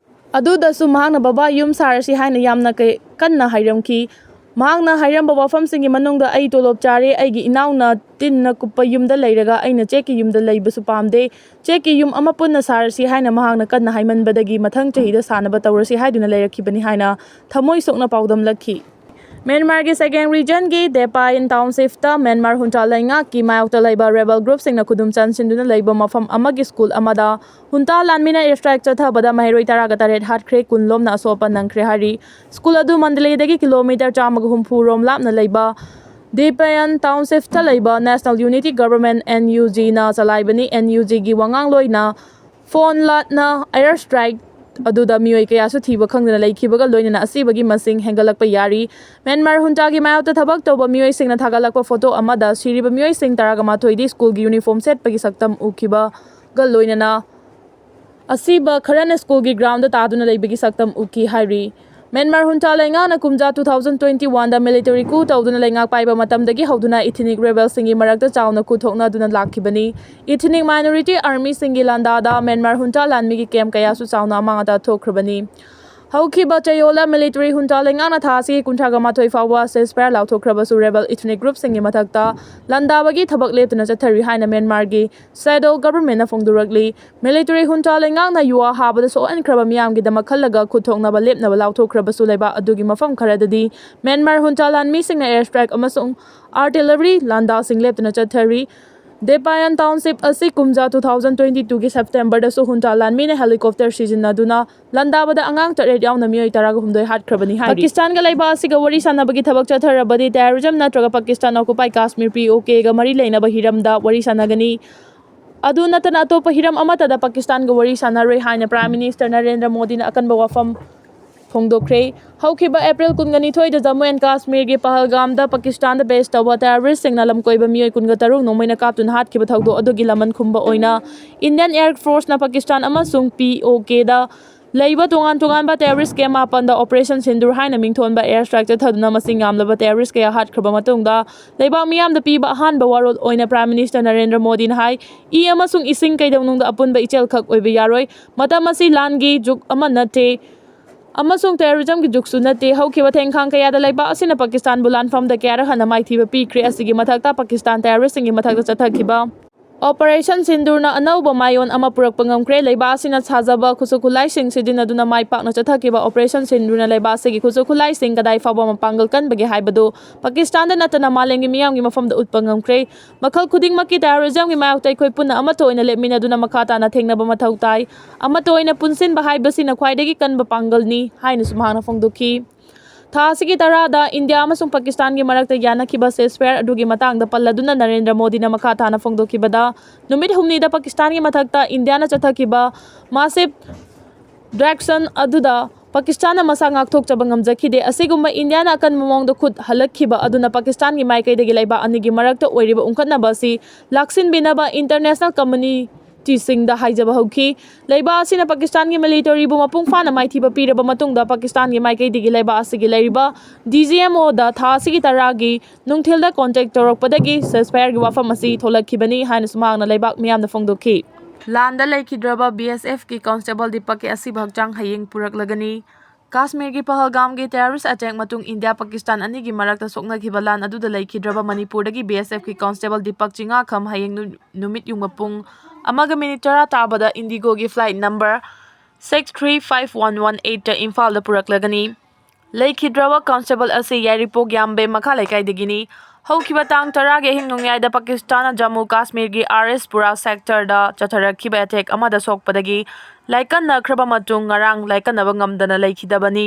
ꯑꯗꯨꯗꯁꯨ ꯃꯍꯥꯛꯅ ꯕꯕꯥ ꯌꯨꯝ ꯁꯥꯔꯁꯤ ꯍꯥꯏꯅ ꯌꯥꯝꯅ ꯀꯩ-, ꯀꯟꯅ ꯍꯥꯏꯔꯝꯈꯤ꯫ ꯃꯍꯥꯛꯅ ꯍꯥꯏꯔꯝꯕ ꯋꯥꯐꯝꯁꯤꯡꯒꯤ ꯃꯅꯨꯡꯗ, "ꯑꯩ ꯇꯣꯂꯣꯞ ꯆꯥꯔꯦ, ꯑꯩꯒꯤ ꯏꯅꯥꯎꯅ ꯇꯤꯟꯅ ꯀꯨꯞꯄ ꯌꯨꯝꯗ ꯂꯩꯔꯒ ꯑꯩꯅ ꯆꯦꯛꯀꯤ ꯌꯨꯝꯗ ꯂꯩꯕꯁꯨ ꯄꯥꯝꯗꯦ, ꯆꯦꯛꯀꯤ ꯌꯨꯝ ꯑꯃ ꯄꯨꯟꯅ ꯁꯥꯔꯁꯤ" ꯍꯥꯏꯅ ꯃꯍꯥꯛꯅ ꯀꯟꯅ ꯍꯥꯏꯃꯟꯕꯗꯒꯤ ꯃꯊꯪ ꯆꯍꯤꯗ ꯁꯥꯅꯕ ꯇꯧꯔꯁꯤ ꯍꯥꯏꯗꯨꯅ ꯂꯩꯔꯛꯈꯤꯕꯅꯤ ꯍꯥꯏꯅ ꯊꯃꯣꯏ ꯁꯣꯛꯅ ꯄꯥꯎꯗꯝꯂꯛꯈꯤ꯫ ꯃ꯭ꯌꯥꯟꯃꯥꯔꯒꯤ ꯁꯦꯀꯦꯡ ꯔꯤꯖꯟꯒꯤ ꯗꯦꯄꯥꯏꯟ ꯇꯥꯎꯟꯁꯤꯞꯇ ꯃ꯭ꯌꯥꯟꯃꯥꯔ ꯍꯨꯟꯇꯥ ꯂꯩꯉꯥꯛꯀꯤ ꯃꯥꯌꯣꯛꯇ ꯂꯩꯕ ꯔꯦꯕꯦꯜ ꯒ꯭ꯔꯨꯞꯁꯤꯡꯅ ꯈꯨꯗꯨꯝ ꯆꯟꯁꯤꯟꯗꯨꯅ ꯂꯩꯕ ꯃꯐꯝ ꯑꯃꯒꯤ ꯁ꯭ꯀꯨꯜ ꯑꯃꯗ ꯍꯨꯟꯇꯥ ꯂꯥꯟꯃꯤꯅ ꯑꯦꯌꯔ ꯁ꯭ꯇ꯭ꯔꯥꯏꯛ ꯆꯠꯊꯕꯗ ꯃꯍꯩꯔꯣꯏ ꯇꯔꯥꯒ ꯇꯔꯦꯠ ꯍꯥꯠꯈ꯭ꯔꯦ, ꯀꯨꯟ ꯂꯣꯝꯅ ꯑꯁꯣꯛ ꯑꯄꯟ ꯅꯪꯈ꯭ꯔꯦ ꯍꯥꯏꯔꯤ꯫ ꯁ꯭ꯀꯨꯜ ꯑꯗꯨ ꯃꯟꯗꯂꯦꯗꯒꯤ ꯀꯤꯂꯣꯃꯤꯇꯔ ꯆꯥꯝꯃꯒ ꯍꯨꯝꯐꯨ ꯔꯣꯝ ꯂꯥꯞꯅ ꯂꯩꯕ ꯗꯦꯄꯥꯌꯟ ꯇꯥꯎꯟꯁꯤꯞꯇ ꯂꯩꯕ National Unity Government, NUG, ꯅ ꯆꯂꯥꯏꯕꯅꯤ꯫ NUG ꯒꯤ ꯋꯥꯉꯥꯡꯂꯣꯏꯅ ꯐꯣꯟ ꯂꯥꯠꯅ ꯑꯦꯌꯔ ꯁ꯭ꯇ꯭ꯔꯥꯏꯛ ꯑꯗꯨꯗ ꯃꯤꯑꯣꯏ ꯀꯌꯥꯁꯨ ꯊꯤꯕ ꯈꯪꯗꯅ ꯂꯩꯈꯤꯕꯒ ꯂꯣꯏꯅꯅ ꯑꯁꯤꯕꯒꯤ ꯃꯁꯤꯡ ꯍꯦꯟꯒꯠꯂꯛꯄ ꯌꯥꯔꯤ꯫ ꯃ꯭ꯌꯥꯟꯃꯥꯔ ꯍꯨꯟꯇꯥꯒꯤ ꯃꯥꯌꯣꯛꯇ ꯊꯕꯛ ꯇꯧꯕ ꯃꯤꯑꯣꯏꯁꯤꯡꯅ ꯊꯥꯒꯠꯂꯛꯄ ꯐꯣꯇꯣ ꯑꯃꯗ ꯁꯤꯔꯤꯕ ꯃꯤꯑꯣꯏꯁꯤꯡ ꯇꯔꯥꯒ ꯃꯥꯊꯣꯏꯗꯤ ꯁ꯭ꯀꯨꯜꯒꯤ ꯌꯨꯅꯤꯐꯣꯔꯝ ꯁꯦꯠꯄꯒꯤ ꯁꯛꯇꯝ ꯎꯈꯤꯕꯒ ꯂꯣꯏꯅꯅ ꯑꯁꯤꯕ ꯈꯔꯅ ꯁ꯭ꯀꯨꯜꯒꯤ ꯒ꯭ꯔꯥꯎꯟꯗ ꯇꯥꯗꯨꯅ ꯂꯩꯕꯒꯤ ꯁꯛꯇꯝ ꯎꯈꯤ ꯍꯥꯏꯔꯤ꯫ ꯃ꯭ꯌꯥꯟꯃꯥꯔ ꯍꯨꯟꯇꯥ ꯂꯩꯉꯥꯛꯅ ꯀꯨꯝꯖꯥ two thousand twenty one ꯗ ꯃꯤꯂꯤꯇꯔꯤ ꯀꯨ ꯇꯧꯗꯨꯅ ꯂꯩꯉꯥꯛ ꯄꯥꯏꯕ ꯃꯇꯝꯗꯒꯤ ꯍꯧꯗꯨꯅ ꯏꯊꯤꯅꯤꯛ ꯔꯦꯕꯦꯜꯁꯤꯡꯒꯤ ꯃꯔꯛꯇ ꯆꯥꯎꯅ ꯈꯨ ꯊꯣꯛꯅꯗꯨꯅ ꯂꯥꯛꯈꯤꯕꯅꯤ꯫ ꯏꯊꯤꯅꯤꯛ ꯃꯥꯏꯅꯣꯔꯤꯇꯤ ꯑꯥꯔꯃꯤꯁꯤꯡꯒꯤ ꯂꯥꯟꯗꯥꯗ ꯃ꯭ꯌꯥꯟꯃꯥꯔ ꯍꯨꯟꯇꯥ ꯂꯥꯟꯃꯤꯒꯤ ꯀꯦꯝ ꯀꯌꯥꯁꯨ ꯆꯥꯎꯅ ꯑꯃꯥꯡ ꯑꯇꯥ ꯊꯣꯛꯈ꯭ꯔꯕꯅꯤ꯫ ꯍꯧꯈꯤꯕ ꯆꯌꯣꯜꯗ ꯃꯤꯂꯤꯇꯔꯤ ꯍꯨꯟꯇꯥ ꯂꯩꯉꯥꯛꯅ ꯊꯥ ꯑꯁꯤꯒꯤ ꯀꯨꯟꯊ꯭ꯔꯥꯒ ꯃꯥꯊꯣꯏ ꯐꯥꯎꯕ ceasefire ꯂꯥꯎꯊꯣꯛꯈ꯭ꯔꯕꯁꯨ ꯔꯦꯕꯦꯜ ꯏꯊꯤꯅꯤꯛ ꯒ꯭ꯔꯨꯞꯁꯤꯡꯒꯤ ꯃꯊꯛꯇ ꯂꯥꯟꯗꯥꯕꯒꯤ ꯊꯕꯛ ꯂꯦꯞꯇꯅ ꯆꯠꯊꯔꯤ ꯍꯥꯏꯅ ꯃ꯭ꯌꯥꯟꯃꯥꯔꯒꯤ ꯁꯦꯗꯣ ꯒꯚꯔꯟꯃꯦꯟꯠꯅ ꯐꯣꯡꯗꯣꯔꯛꯂꯤ꯫ ꯃꯤꯂꯤꯇꯔꯤ ꯍꯨꯟꯇꯥ ꯂꯩꯉꯥꯛꯅ ꯌꯨꯋꯥ ꯍꯥꯕꯗ ꯁꯣꯛꯍꯟꯈ꯭ꯔꯕ ꯃꯤꯌꯥꯝꯒꯤꯗꯃꯛ ꯈꯜꯂꯒ ꯈꯨꯠ ꯊꯣꯛꯅꯕ ꯂꯦꯞꯅꯕ ꯂꯥꯎꯊꯣꯛꯈ꯭ꯔꯕꯁꯨ ꯂꯩꯕꯥꯛ ꯑꯗꯨꯒꯤ ꯃꯐꯝ ꯈꯔꯗꯗꯤ ꯃ꯭ꯌꯥꯟꯃꯥꯔ ꯍꯨꯟꯇꯥ ꯂꯥꯟꯃꯤꯁꯤꯡꯅ ꯑꯦꯌꯔ ꯁ꯭ꯇ꯭ꯔꯥꯏꯛ ꯑꯃꯁꯨꯡ ꯑꯥꯔꯇꯤꯂꯔꯤ ꯂꯥꯟꯗꯥꯁꯤꯡ ꯂꯦꯞꯇꯅ ꯆꯠꯊꯔꯤ꯫ ꯗꯦꯄꯥꯌꯟ ꯇꯥꯎꯟꯁꯤꯞ ꯑꯁꯤ ꯀꯨꯝꯖꯥ two thousand twenty two ꯒꯤ ꯁꯦꯞꯇꯦꯝꯕꯔꯗꯁꯨ ꯍꯨꯟꯇꯥ ꯂꯥꯟꯃꯤꯅ ꯍꯦꯂꯤꯀꯣꯞꯇꯔ ꯁꯤꯖꯤꯟꯅꯗꯨꯅ ꯂꯥꯟꯗꯥꯕꯗ ꯑꯉꯥꯡ ꯇꯔꯦꯠ ꯌꯥꯎꯅ ꯃꯤꯑꯣꯏ ꯇꯔꯥꯒ ꯍꯨꯝꯗꯣꯏ ꯍꯥꯠꯈ꯭ꯔꯕꯅꯤ ꯍꯥꯏꯔꯤ꯫ ꯄꯥꯀꯤꯁꯇꯥꯟꯒ ꯂꯩꯕꯥꯛ ꯑꯁꯤꯒ ꯋꯥꯔꯤ ꯁꯥꯟꯅꯕꯒꯤ ꯊꯕꯛ ꯆꯠꯊꯔꯕꯗꯤ ꯇꯦꯔꯣꯔꯤꯖꯝ ꯅꯠꯇ꯭ꯔꯒ ꯄꯥꯀꯤꯁꯇꯥꯟ ꯑꯣꯀꯨꯄꯥꯏ ꯀꯥꯁꯃꯤꯔ, POK, ꯒ ꯃꯔꯤ ꯂꯩꯅꯕ ꯍꯤꯔꯝꯗ ꯋꯥꯔꯤ ꯁꯥꯟꯅꯒꯅꯤ꯫ ꯑꯗꯨ ꯅꯠꯇꯅ ꯑꯇꯣꯞꯄ ꯍꯤꯔꯝ ꯑꯃꯠꯇꯗ ꯄꯥꯀꯤꯁꯇꯥꯟꯒ ꯋꯥꯔꯤ ꯁꯥꯟꯅꯔꯣꯏ ꯍꯥꯏꯅ ꯄ꯭ꯔꯥꯏꯝ ꯃꯤꯅꯤꯁꯇꯔ ꯅꯔꯦꯟꯗ꯭ꯔ ꯃꯣꯗꯤꯅ ꯑꯀꯟꯕ ꯋꯥꯐꯝ ꯐꯣꯡꯗꯣꯛꯈ꯭ꯔꯦ꯫ ꯍꯧꯈꯤꯕ ꯑꯦꯄ꯭ꯔꯤꯜ ꯀꯨꯟꯒ ꯅꯤꯊꯣꯏꯗ ꯖꯝꯃꯨ ꯑꯦꯟ ꯀꯥꯁꯃꯤꯔꯒꯤ ꯄꯍꯜꯒꯥꯝꯗ ꯄꯥꯀꯤꯁꯇꯥꯟꯗ ꯕꯦꯁ ꯇꯧꯕ ꯇꯦꯔꯣꯔꯤꯁꯁꯤꯡꯅ ꯂꯝꯀꯣꯏꯕ ꯃꯤꯑꯣꯏ ꯀꯨꯟꯒ ꯇꯔꯨꯛ ꯅꯣꯡꯃꯩꯅ ꯀꯥꯞꯇꯨꯅ ꯍꯥꯠꯈꯤꯕ ꯊꯧꯗꯣꯛ ꯑꯗꯨꯒꯤ ꯂꯃꯟ ꯈꯨꯝꯕ ꯑꯣꯏꯅ ꯏꯟꯗꯤꯌꯟ ꯑꯦꯌꯔ ꯐꯣꯔꯁꯅ ꯄꯥꯀꯤꯁꯇꯥꯟ ꯑꯃꯁꯨꯡ POK ꯗ ꯂꯩꯕ ꯇꯣꯉꯥꯟ ꯇꯣꯉꯥꯟꯕ ꯇꯦꯔꯣꯔꯤꯁ ꯀꯦꯝ ꯃꯥꯄꯟꯗ ꯑꯣꯄꯔꯦꯁꯟ ꯁꯤꯟꯗꯨꯔ ꯍꯥꯏꯅ ꯃꯤꯡꯊꯣꯟꯕ ꯑꯦꯌꯔ ꯁ꯭ꯇ꯭ꯔꯥꯏꯛ ꯆꯠꯊꯗꯨꯅ ꯃꯁꯤꯡ ꯌꯥꯝꯂꯕ ꯇꯦꯔꯣꯔꯤꯁ ꯀꯌꯥ ꯍꯥꯠꯈ꯭ꯔꯕ ꯃꯇꯨꯡꯗ ꯂꯩꯕꯥꯛ ꯃꯤꯌꯥꯝꯗ ꯄꯤꯕ ꯑꯍꯥꯟꯕ ꯋꯥꯔꯣꯜ ꯑꯣꯏꯅ ꯄ꯭ꯔꯥꯏꯝ ꯃꯤꯅꯤꯁꯇꯔ ꯅꯔꯦꯟꯗ꯭ꯔ ꯃꯣꯗꯤꯅ ꯍꯥꯏ, ꯏ ꯑꯃꯁꯨꯡ ꯏꯁꯤꯡ ꯀꯩꯗꯧꯅꯨꯡꯗ ꯑꯄꯨꯟꯕ ꯏꯆꯦꯜꯈꯛ ꯑꯣꯏꯕ ꯌꯥꯔꯣꯏ꯫ ꯃꯇꯝ ꯑꯁꯤ ꯂꯥꯟꯒꯤ ꯖꯨꯒ ꯑꯃ ꯅꯠꯇꯦ ꯑꯃꯁꯨꯡ ꯇꯦꯔꯣꯔꯤꯖꯝꯒꯤ ꯖꯨꯒꯁꯨ ꯅꯠꯇꯦ꯫ ꯍꯧꯈꯤꯕ ꯊꯦꯡꯈꯥꯡ ꯀꯌꯥꯗ ꯂꯩꯕꯥꯛ ꯑꯁꯤꯅ ꯄꯥꯀꯤꯁꯇꯥꯟꯕꯨ ꯂꯥꯟꯐꯝꯗ ꯀꯌꯥꯔꯛ ꯍꯟꯅ ꯃꯥꯏꯊꯤꯕ ꯄꯤꯈ꯭ꯔꯦ꯫ ꯑꯁꯤꯒꯤ ꯃꯊꯛꯇ ꯄꯥꯀꯤꯁꯇꯥꯟ ꯇꯦꯔꯣꯔꯤꯁꯁꯤꯡꯒꯤ ꯃꯊꯛꯇ ꯆꯠꯊꯈꯤꯕ ꯑꯣꯄꯔꯦꯁꯟ ꯁꯤꯟꯗꯨꯔꯅ ꯑꯅꯧꯕ ꯃꯥꯏꯑꯣꯟ ꯑꯃ ꯄꯨꯔꯛꯄ ꯉꯝꯈ꯭ꯔꯦ꯫ ꯂꯩꯕꯥꯛ ꯑꯁꯤꯅ ꯁꯥꯖꯕ ꯈꯨꯠꯁꯨ ꯈꯨꯠꯂꯥꯏꯁꯤꯡ ꯁꯤꯖꯤꯟꯅꯗꯨꯅ ꯃꯥꯏ ꯄꯥꯛꯅ ꯆꯠꯊꯈꯤꯕ ꯑꯣꯄꯔꯦꯁꯟ ꯁꯤꯟꯗꯨꯔꯅ ꯂꯩꯕꯥꯛ ꯑꯁꯤꯒꯤ ꯈꯨꯠꯁꯨ ꯈꯨꯠꯂꯥꯏꯁꯤꯡ ꯀꯗꯥꯏ ꯐꯥꯎꯕ ꯃꯄꯥꯡꯒꯜ ꯀꯟꯕꯒꯦ ꯍꯥꯏꯕꯗꯨ ꯄꯥꯀꯤꯁꯇꯥꯟꯗ ꯅꯠꯇꯅ ꯃꯥꯂꯦꯝꯒꯤ ꯃꯤꯌꯥꯝꯒꯤ ꯃꯐꯝꯗ ꯎꯠꯄ ꯉꯝꯈ꯭ꯔꯦ꯫ ꯃꯈꯜ ꯈꯨꯗꯤꯡꯃꯛꯀꯤ ꯇꯦꯔꯣꯔꯤꯖꯝꯒꯤ ꯃꯥꯌꯣꯛꯇ ꯑꯩꯈꯣꯏ ꯄꯨꯟꯅ ꯑꯃꯠꯇ ꯑꯣꯏꯅ ꯂꯦꯞꯃꯤꯟꯅꯗꯨꯅ ꯃꯈꯥ ꯇꯥꯅ ꯊꯦꯡꯅꯕ ꯃꯊꯧ ꯇꯥꯏ꯫ ꯑꯃꯠꯇ ꯑꯣꯏꯅ ꯄꯨꯟꯁꯤꯟꯕ ꯍꯥꯏꯕꯁꯤꯅ ꯈ꯭ꯋꯥꯏꯗꯒꯤ ꯀꯟꯕ ꯄꯥꯡꯒꯜꯅꯤ ꯍꯥꯏꯅꯁꯨ ꯃꯍꯥꯛꯅ ꯐꯣꯡꯗꯣꯛꯈꯤ꯫ ꯊꯥ ꯑꯁꯤꯒꯤ ꯇꯔꯥꯗ ꯏꯟꯗꯤꯌꯥ ꯑꯃꯁꯨꯡ ꯄꯥꯀꯤꯁꯇꯥꯟꯒꯤ ꯃꯔꯛꯇ ꯌꯥꯅꯈꯤꯕ ceasefire ꯑꯗꯨꯒꯤ ꯃꯇꯥꯡꯗ ꯄꯜꯂꯗꯨꯅ ꯅꯔꯦꯟꯗ꯭ꯔ ꯃꯣꯗꯤꯅ ꯃꯈꯥ ꯇꯥꯅ ꯐꯣꯡꯗꯣꯛꯈꯤꯕꯗ, ꯅꯨꯃꯤꯠ ꯍꯨꯝꯅꯤꯗ ꯄꯥꯀꯤꯁꯇꯥꯟꯒꯤ ꯃꯊꯛꯇ ꯏꯟꯗꯤꯌꯥꯅ ꯆꯠꯊꯈꯤꯕ massive aggression ꯑꯗꯨꯗ ꯄꯥꯀꯤꯁꯇꯥꯟꯅ ꯃꯁꯥ ꯉꯥꯛꯊꯣꯛꯆꯕ ꯉꯝꯖꯈꯤꯗꯦ꯫ ꯑꯁꯤꯒꯨꯝꯕ ꯏꯟꯗꯤꯌꯥꯅ ꯑꯀꯟꯕ ꯃꯑꯣꯡꯗ ꯈꯨꯠ ꯍꯜꯂꯛꯈꯤꯕ ꯑꯗꯨꯅ ꯄꯥꯀꯤꯁꯇꯥꯟꯒꯤ ꯃꯥꯏꯀꯩꯗꯒꯤ ꯂꯩꯕꯥꯛ ꯑꯅꯤꯒꯤ ꯃꯔꯛꯇ ꯑꯣꯏꯔꯤꯕ ꯎꯪꯈꯠꯅꯕ ꯑꯁꯤ ꯂꯥꯛꯁꯤꯟꯕꯤꯅꯕ international community ꯁꯤꯡꯗ ꯍꯥꯏꯖꯕ ꯍꯧꯈꯤ꯫ ꯂꯩꯕꯥꯛ ꯑꯁꯤꯅ ꯄꯥꯀꯤꯁꯇꯥꯟꯒꯤ military ꯕꯨ ꯃꯄꯨꯡ ꯐꯥꯅ ꯃꯥꯏꯊꯤꯕ ꯄꯤꯔꯕ ꯃꯇꯨꯡꯗ ꯄꯥꯀꯤꯁꯇꯥꯟꯒꯤ ꯃꯥꯏꯀꯩꯗꯒꯤ ꯂꯩꯕꯥꯛ ꯑꯁꯤꯒꯤ ꯂꯩꯔꯤꯕ D G M O ꯗ ꯊꯥ ꯑꯁꯤꯒꯤ ꯇꯔꯥꯒꯤ ꯅꯨꯡꯊꯤꯜꯗ contact ꯇꯧꯔꯛꯄꯗꯒꯤ ceasefire ꯒꯤ ꯋꯥꯐꯝ ꯑꯁꯤ ꯊꯣꯛꯂꯛꯈꯤꯕꯅꯤ ꯍꯥꯏꯅꯁꯨ ꯃꯍꯥꯛꯅ ꯂꯩꯕꯥꯛ ꯃꯤꯌꯥꯝꯗ ꯐꯣꯡꯗꯣꯛꯈꯤ꯫ ꯂꯥꯟꯗ ꯂꯩꯈꯤꯗ꯭ꯔꯕ B S F ꯀꯤ constable ꯗꯤꯄꯛꯀꯤ ꯑꯁꯤꯕ ꯍꯛꯆꯥꯡ ꯍꯌꯦꯡ ꯄꯨꯔꯛꯂꯒꯅꯤ꯫ ꯀꯥꯁꯃꯤꯔꯒꯤ ꯄꯍꯜꯒꯥꯝꯒꯤ terrorist attack ꯃꯇꯨꯡ ꯏꯟꯗꯤꯌꯥ ꯄꯥꯀꯤꯁꯇꯥꯟ ꯑꯅꯤꯒꯤ ꯃꯔꯛꯇ ꯁꯣꯛꯅꯈꯤꯕ ꯂꯥꯟ ꯑꯗꯨꯗ ꯂꯩꯈꯤꯗ꯭ꯔꯕ ꯃꯅꯤꯄꯨꯔꯗꯒꯤ B S F ꯀꯤ constable ꯗꯤꯄꯛ ꯆꯤꯉꯥꯈꯝ ꯍꯌꯦꯡ ꯅꯨ-, ꯅꯨꯃꯤꯠ ꯌꯨꯡꯕ ꯄꯨꯡ ꯑꯃꯒ ꯃꯤꯅꯤꯠ ꯇꯔꯥ ꯇꯥꯕꯗ IndiGo ꯒꯤ flight number six three five one one eight ꯇ ꯏꯝꯐꯥꯜꯗ ꯄꯨꯔꯛꯂꯒꯅꯤ꯫ ꯂꯩꯈꯤꯗ꯭ꯔꯕ constable ꯑꯁꯤ ꯌꯥꯏꯔꯤꯄꯣꯛ ꯌꯥꯝꯕꯦꯝ ꯃꯈꯥ ꯂꯩꯀꯥꯏꯗꯒꯤꯅꯤ꯫ ꯍꯧꯈꯤꯕ ꯇꯥꯡ ꯇꯔꯥꯒꯤ ꯑꯍꯤꯡ ꯅꯣꯡꯌꯥꯏꯗ ꯄꯥꯀꯤꯁꯇꯥꯟꯅ Jammu ꯀꯥꯁꯃꯤꯔꯒꯤ R S Pura sector ꯗ ꯆꯠꯊꯔꯛꯈꯤꯕ attack ꯑꯃꯗ ꯁꯣꯛꯄꯗꯒꯤ ꯂꯥꯏꯀꯠꯅꯈ꯭ꯔꯕ ꯃꯇꯨꯡ ꯉꯔꯥꯡ ꯂꯥꯏꯀꯠꯅꯕ ꯉꯝꯗꯅ ꯂꯩꯈꯤꯗꯕꯅꯤ꯫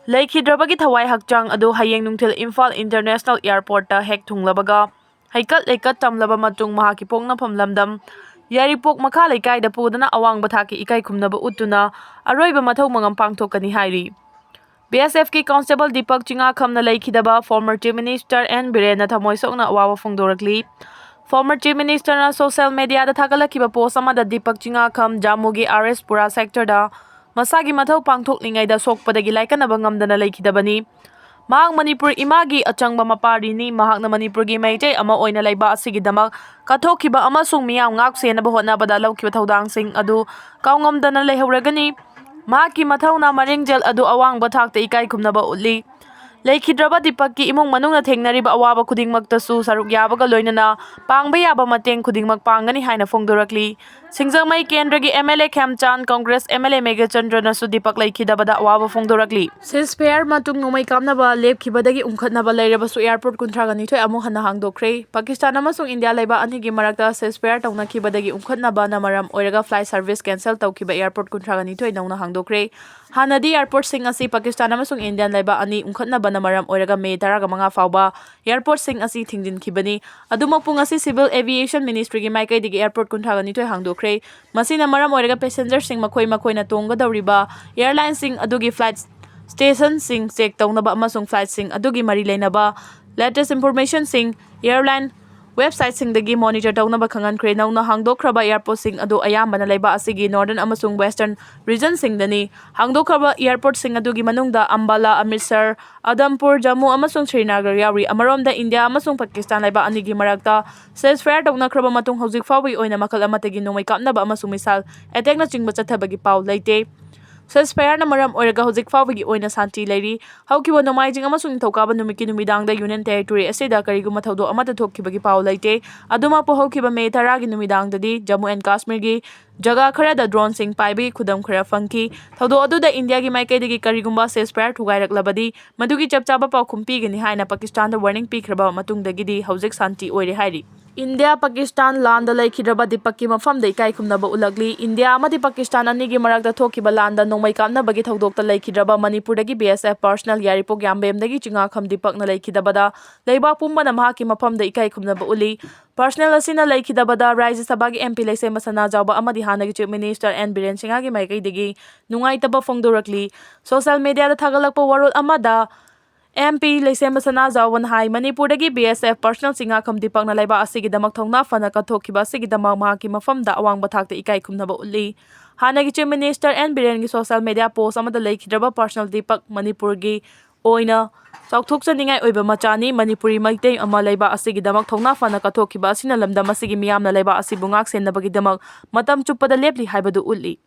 ꯂꯩꯈꯤꯗ꯭ꯔꯕꯒꯤ ꯊꯋꯥꯏ ꯍꯛꯆꯥꯡ ꯑꯗꯨ ꯍꯌꯦꯡ ꯅꯨꯡꯊꯤꯜ ꯏꯝꯐꯥꯜ International Airport ꯇ ꯍꯦꯛ ꯊꯨꯡꯂꯕꯒ ꯍꯩꯀꯠ ꯂꯩꯀꯠ ꯇꯝꯂꯕ ꯃꯇꯨꯡ ꯃꯍꯥꯛꯀꯤ ꯄꯣꯛꯅꯐꯝ ꯂꯝꯗꯝ ꯌꯥꯏꯔꯤꯄꯣꯛ ꯃꯈꯥ ꯂꯩꯀꯥꯏꯗ ꯄꯨꯗꯨꯅ ꯑꯋꯥꯡꯕ ꯊꯥꯛꯀꯤ ꯏꯀꯥꯏ ꯈꯨꯝꯅꯕ ꯎꯠꯇꯨꯅ ꯑꯔꯣꯏꯕ ꯃꯊꯧ ꯃꯉꯝ ꯄꯥꯡꯊꯣꯛꯀꯅꯤ ꯍꯥꯏꯔꯤ꯫ B S F ꯀꯤ constable ꯗꯤꯄꯛ ꯆꯤꯉꯥꯈꯝꯅ ꯂꯩꯈꯤꯗꯕ former Chief Minister N ꯕꯤꯔꯦꯟꯅ ꯊꯃꯣꯏ ꯁꯣꯛꯅ ꯑꯋꯥꯕ ꯐꯣꯡꯗꯣꯔꯛꯂꯤ꯫ Former Chief Minister ꯅ social media ꯗ ꯊꯥꯒꯠꯂꯛꯈꯤꯕ post ꯑꯃꯗ Deepak ꯆꯤꯉꯥꯈꯝ ꯖꯥꯃꯨꯒꯤ R S Pura sector ꯗ ꯃꯁꯥꯒꯤ ꯃꯊꯧ ꯄꯥꯡꯊꯣꯛꯂꯤꯉꯩꯗ ꯁꯣꯛꯄꯗꯒꯤ ꯂꯥꯏꯀꯠꯅꯕ ꯉꯝꯗꯅ ꯂꯩꯈꯤꯗꯕꯅꯤ꯫ ꯃꯍꯥꯛ ꯃꯅꯤꯄꯨꯔ ꯏꯃꯥꯒꯤ ꯑꯆꯪꯕ ꯃꯄꯥꯔꯤꯅꯤ꯫ ꯃꯍꯥꯛꯅ ꯃꯅꯤꯄꯨꯔꯒꯤ ꯃꯩꯇꯩ ꯑꯃ ꯑꯣꯏꯅ ꯂꯩꯕꯥꯛ ꯑꯁꯤꯒꯤꯗꯃꯛ ꯀꯠꯊꯣꯛꯈꯤꯕ ꯑꯃꯁꯨꯡ ꯃꯤꯌꯥꯝ ꯉꯥꯛ ꯁꯦꯟꯅꯕ ꯍꯣꯠꯅꯕꯗ ꯂꯧꯈꯤꯕ ꯊꯧꯗꯥꯡꯁꯤꯡ ꯑꯗꯨ ꯀꯥꯎꯉꯝꯗꯅ ꯂꯩꯍꯧꯔꯒꯅꯤ꯫ ꯃꯍꯥꯛꯀꯤ ꯃꯊꯧꯅꯥ ꯃꯔꯦꯡꯖꯦꯜ ꯑꯗꯨ ꯑꯋꯥꯡꯕ ꯊꯥꯛꯇ ꯏꯀꯥꯏ ꯈꯨꯝꯅꯕ ꯎꯠꯂꯤ꯫ ꯂꯩꯈꯤꯗ꯭ꯔꯕ ꯗꯤꯄꯛꯀꯤ ꯏꯃꯨꯡ ꯃꯅꯨꯡꯅ ꯊꯦꯡꯅꯔꯤꯕ ꯑꯋꯥꯕ ꯈꯨꯗꯤꯡꯃꯛꯇꯁꯨ ꯁꯔꯨꯛ ꯌꯥꯕꯒ ꯂꯣꯏꯅꯅ ꯄꯥꯡꯕ ꯌꯥꯕ ꯃꯇꯦꯡ ꯈꯨꯗꯤꯡꯃꯛ ꯄꯥꯡꯒꯅꯤ ꯍꯥꯏꯅ ꯐꯣꯡꯗꯣꯔꯛꯂꯤ꯫ ꯁꯤꯡꯖꯃꯩ ꯀꯦꯟꯗ꯭ꯔꯒꯤ M L A ꯈꯦꯝꯆꯥꯟ, Congress M L A ꯃꯦꯘꯆꯟꯗ꯭ꯔꯅꯁꯨ Deepak ꯂꯩꯈꯤꯗꯕꯗ ꯑꯋꯥꯕ ꯐꯣꯡꯗꯣꯔꯛꯂꯤ꯫ Ceasefire ꯃꯇꯨꯡ ꯅꯣꯡꯃꯩ ꯀꯥꯞꯅꯕ ꯂꯦꯞꯈꯤꯕꯗꯒꯤ ꯎꯪꯈꯠꯅꯕ ꯂꯩꯔꯕꯁꯨ airport ꯀꯨꯟꯊ꯭ꯔꯥꯒ ꯅꯤꯊꯣꯏ ꯑꯃꯨꯛ ꯍꯟꯅ ꯍꯥꯡꯗꯣꯛꯈ꯭ꯔꯦ꯫ ꯄꯥꯀꯤꯁꯇꯥꯟ ꯑꯃꯁꯨꯡ ꯏꯟꯗꯤꯌꯥ ꯂꯩꯕꯥꯛ ꯑꯅꯤꯒꯤ ꯃꯔꯛꯇ ceasefire ꯇꯧꯅꯈꯤꯕꯗꯒꯤ ꯎꯪꯈꯠꯅꯕꯅ ꯃꯔꯝ ꯑꯣꯏꯔꯒ flight service cancel ꯇꯧꯈꯤꯕ airport ꯀꯨꯟꯊ꯭ꯔꯥꯒ ꯅꯤꯊꯣꯏ ꯅꯧꯅ ꯍꯥꯡꯗꯣꯛꯈ꯭ꯔꯦ꯫ ꯍꯥꯟꯅꯗꯤ airportꯁꯤꯡ ꯑꯁꯤ ꯄꯥꯀꯤꯁꯇꯥꯟ ꯑꯃꯁꯨꯡ ꯏꯟꯗꯤꯌꯥ ꯂꯩꯕꯥꯛ ꯑꯅꯤ ꯎꯪꯈꯠꯅꯕꯅ ꯃꯔꯝ ꯑꯣꯏꯔꯒ ꯃꯦ ꯇꯔꯥꯒ ꯃꯉꯥ ꯐꯥꯎꯕ airportꯁꯤꯡ ꯑꯁꯤ ꯊꯤꯡꯖꯤꯟꯈꯤꯕꯅꯤ꯫ ꯑꯗꯨꯃꯛꯄꯨ ꯉꯁꯤ Civil Aviation Ministryꯒꯤ ꯃꯥꯏꯀꯩꯗꯒꯤ airport ꯀꯨꯟꯊ꯭ꯔꯥꯒ ꯅꯤꯊꯣꯏ ꯍꯥꯡꯗꯣꯛꯈ꯭ꯔꯦ꯫ ꯃꯁꯤꯅ ꯃꯔꯝ ꯑꯣꯏꯔꯒ passengerꯁꯤꯡ ꯃꯈꯣꯏ ꯃꯈꯣꯏꯅ ꯇꯣꯡꯒꯗꯧꯔꯤꯕ airlineꯁꯤꯡ ꯑꯗꯨꯒꯤ flight stationꯁꯤꯡ check ꯇꯧꯅꯕ ꯑꯃꯁꯨꯡ flightꯁꯤꯡ ꯑꯗꯨꯒꯤ ꯃꯔꯤ ꯂꯩꯅꯕ latest informationꯁꯤꯡ airline websiteꯁꯤꯡꯗꯒꯤ monitor ꯇꯧꯅꯕ ꯈꯪꯍꯟꯈ꯭ꯔꯦ꯫ ꯅꯧꯅ ꯍꯥꯡꯗꯣꯛꯈ꯭ꯔꯕ airportꯁꯤꯡ ꯑꯗꯨ ꯑꯌꯥꯝꯕꯅ ꯂꯩꯕꯥꯛ ꯑꯁꯤꯒꯤ northern ꯑꯃꯁꯨꯡ western regionꯁꯤꯡꯗꯅꯤ꯫ ꯍꯥꯡꯗꯣꯛꯈ꯭ꯔꯕ airportꯁꯤꯡ ꯑꯗꯨꯒꯤ ꯃꯅꯨꯡꯗ ꯑꯝꯕꯥꯂꯥ, ꯑꯃ꯭ꯔꯤꯠꯁꯔ, ꯑꯗꯝꯄꯨꯔ, ꯖꯝꯃꯨ ꯑꯃꯁꯨꯡ ꯁ꯭ꯔꯤꯅꯒꯔ ꯌꯥꯎꯔꯤ꯫ ꯑꯃꯔꯣꯝꯗ ꯏꯟꯗꯤꯌꯥ ꯑꯃꯁꯨꯡ ꯄꯥꯀꯤꯁꯇꯥꯟ ꯂꯩꯕꯥꯛ ꯑꯅꯤꯒꯤ ꯃꯔꯛꯇ ceasefire ꯇꯧꯅꯈ꯭ꯔꯕ ꯃꯇꯨꯡ ꯍꯧꯖꯤꯛ ꯐꯥꯎꯕꯒꯤ ꯑꯣꯏꯅ ꯃꯈꯜ ꯑꯃꯠꯇꯒꯤ ꯅꯣꯡꯃꯩ ꯀꯥꯞꯅꯕ ꯑꯃꯁꯨꯡ missile attackꯅꯆꯤꯡꯕ ꯆꯠꯊꯕꯒꯤ ꯄꯥꯎ ꯂꯩꯇꯦ꯫ Ceasefireꯅ ꯃꯔꯝ ꯑꯣꯏꯔꯒ ꯍꯧꯖꯤꯛ ꯐꯥꯎꯕꯒꯤ ꯑꯣꯏꯅ ꯁꯥꯟꯇꯤ ꯂꯩꯔꯤ꯫ ꯍꯧꯈꯤꯕ ꯅꯣꯡꯃꯥꯏꯖꯤꯡ ꯑꯃꯁꯨꯡ ꯅꯤꯡꯊꯧꯀꯥꯕ ꯅꯨꯃꯤꯠꯀꯤ ꯅꯨꯃꯤꯗꯥꯡꯗ Union Territory ꯑꯁꯤꯗ ꯀꯔꯤꯒꯨꯝꯕ ꯊꯧꯗꯣꯛ ꯑꯃꯠꯇ ꯊꯣꯛꯈꯤꯕꯒꯤ ꯄꯥꯎ ꯂꯩꯇꯦ꯫ ꯑꯗꯨꯃꯛꯄꯨ ꯍꯧꯈꯤꯕ ꯃꯦ ꯇꯔꯥꯒꯤ ꯅꯨꯃꯤꯗꯥꯡꯗꯗꯤ ꯖꯝꯃꯨ and ꯀꯥꯁꯃꯤꯔꯒꯤ ꯖꯒꯥ ꯈꯔꯗ droneꯁꯤꯡ ꯄꯥꯏꯕꯒꯤ ꯈꯨꯗꯝ ꯈꯔ ꯐꯪꯈꯤ꯫ ꯊꯧꯗꯣꯛ ꯑꯗꯨꯗ ꯏꯟꯗꯤꯌꯥꯒꯤ ꯃꯥꯏꯀꯩꯗꯒꯤ ꯀꯔꯤꯒꯨꯝꯕ ceasefire ꯊꯨꯒꯥꯏꯔꯛꯂꯕꯗꯤ ꯃꯗꯨꯒꯤ ꯆꯞ ꯆꯥꯕ ꯄꯥꯎꯈꯨꯝ ꯄꯤꯒꯅꯤ ꯍꯥꯏꯅ ꯄꯥꯀꯤꯁꯇꯥꯟꯗ warning ꯄꯤꯈ꯭ꯔꯕ ꯃꯇꯨꯡꯗꯒꯤꯗꯤ ꯍꯧꯖꯤꯛ ꯁꯥꯟꯇꯤ ꯑꯣꯏꯔꯦ ꯍꯥꯏꯔꯤ꯫ ꯏꯟꯗꯤꯌꯥ ꯄꯥꯀꯤꯁꯇꯥꯟ ꯂꯥꯟꯗ ꯂꯩꯈꯤꯗ꯭ꯔꯕ ꯗꯤꯄꯛꯀꯤ ꯃꯐꯝꯗ ꯏꯀꯥꯏ ꯈꯨꯝꯅꯕ ꯎꯠꯂꯛꯂꯤ꯫ ꯏꯟꯗꯤꯌꯥ ꯑꯃꯗꯤ ꯄꯥꯀꯤꯁꯇꯥꯟ ꯑꯅꯤꯒꯤ ꯃꯔꯛꯇ ꯊꯣꯛꯈꯤꯕ ꯂꯥꯟꯗ ꯅꯣꯡꯃꯩ ꯀꯥꯞꯅꯕꯒꯤ ꯊꯧꯗꯣꯛꯇ ꯂꯩꯈꯤꯗ꯭ꯔꯕ ꯃꯅꯤꯄꯨꯔꯗꯒꯤ B S F personnel ꯌꯥꯏꯔꯤꯄꯣꯛ ꯌꯥꯝꯕꯦꯝꯗꯒꯤ ꯆꯤꯡꯉꯥꯈꯝ ꯗꯤꯄꯛꯅ ꯂꯩꯈꯤꯗꯕꯗ ꯂꯩꯕꯥꯛ ꯄꯨꯝꯕꯅ ꯃꯍꯥꯛꯀꯤ ꯃꯐꯝꯗ ꯏꯀꯥꯏ ꯈꯨꯝꯅꯕ ꯎꯠꯂꯤ꯫ Personnel ꯑꯁꯤꯅ ꯂꯩꯈꯤꯗꯕꯗ ꯔꯥꯖ꯭ꯌ ꯁꯚꯥꯒꯤ M P ꯂꯩꯁꯦꯝꯕ ꯁꯅꯥꯖꯥꯎꯕ ꯑꯃꯗꯤ ꯍꯥꯟꯅꯒꯤ Chief Minister N ꯕꯤꯔꯦꯟ ꯁꯤꯡꯍꯒꯤ ꯃꯥꯏꯀꯩꯗꯒꯤ ꯅꯨꯡꯉꯥꯏꯇꯕ ꯐꯣꯡꯗꯣꯔꯛꯂꯤ꯫ Social mediaꯗ ꯊꯥꯒꯠꯂꯛꯄ ꯋꯥꯔꯣꯜ ꯑꯃꯗ M P ꯂꯩꯁꯦꯝꯕ ꯁꯅꯥꯖꯥꯎꯕꯅ ꯍꯥꯏ, ꯃꯅꯤꯄꯨꯔꯗꯒꯤ B S F personnel Chingakham ꯗꯤꯄꯛꯅ ꯂꯩꯕꯥꯛ ꯑꯁꯤꯒꯤꯗꯃꯛ ꯊꯧꯅꯥ ꯐꯅ ꯀꯠꯊꯣꯛꯈꯤꯕ ꯑꯁꯤꯒꯤꯗꯃꯛ ꯃꯍꯥꯛꯀꯤ ꯃꯐꯝꯗ ꯑꯋꯥꯡꯕ ꯊꯥꯛꯇ ꯏꯀꯥꯏ ꯈꯨꯝꯅꯕ ꯎꯠꯂꯤ꯫ ꯍꯥꯟꯅꯒꯤ Chief Minister N ꯕꯤꯔꯦꯟꯒꯤ social media post ꯑꯃꯗ ꯂꯩꯈꯤꯗ꯭ꯔꯕ personnel ꯗꯤꯄꯛ ꯃꯅꯤꯄꯨꯔꯒꯤ ꯑꯣꯏꯅ ꯆꯥꯎꯊꯣꯛꯆꯅꯤꯡꯉꯥꯏ ꯑꯣꯏꯕ ꯃꯆꯥꯅꯤ꯫ ꯃꯅꯤꯄꯨꯔꯤ ꯃꯩꯇꯩ ꯑꯃ ꯂꯩꯕꯥꯛ ꯑꯁꯤꯒꯤꯗꯃꯛ ꯊꯧꯅꯥ ꯐꯅ ꯀꯠꯊꯣꯛꯈꯤꯕ ꯑꯁꯤꯅ ꯂꯝꯗꯝ ꯑꯁꯤꯒꯤ ꯃꯤꯌꯥꯝꯅ ꯂꯩꯕꯥꯛ ꯑꯁꯤꯕꯨ ꯉꯥꯛ ꯁꯦꯟꯅꯕꯒꯤꯗꯃꯛ ꯃꯇꯝ ꯆꯨꯞꯄꯗ ꯂꯦꯞꯂꯤ ꯍꯥꯏꯕꯗꯨ ꯎꯠꯂꯤ꯫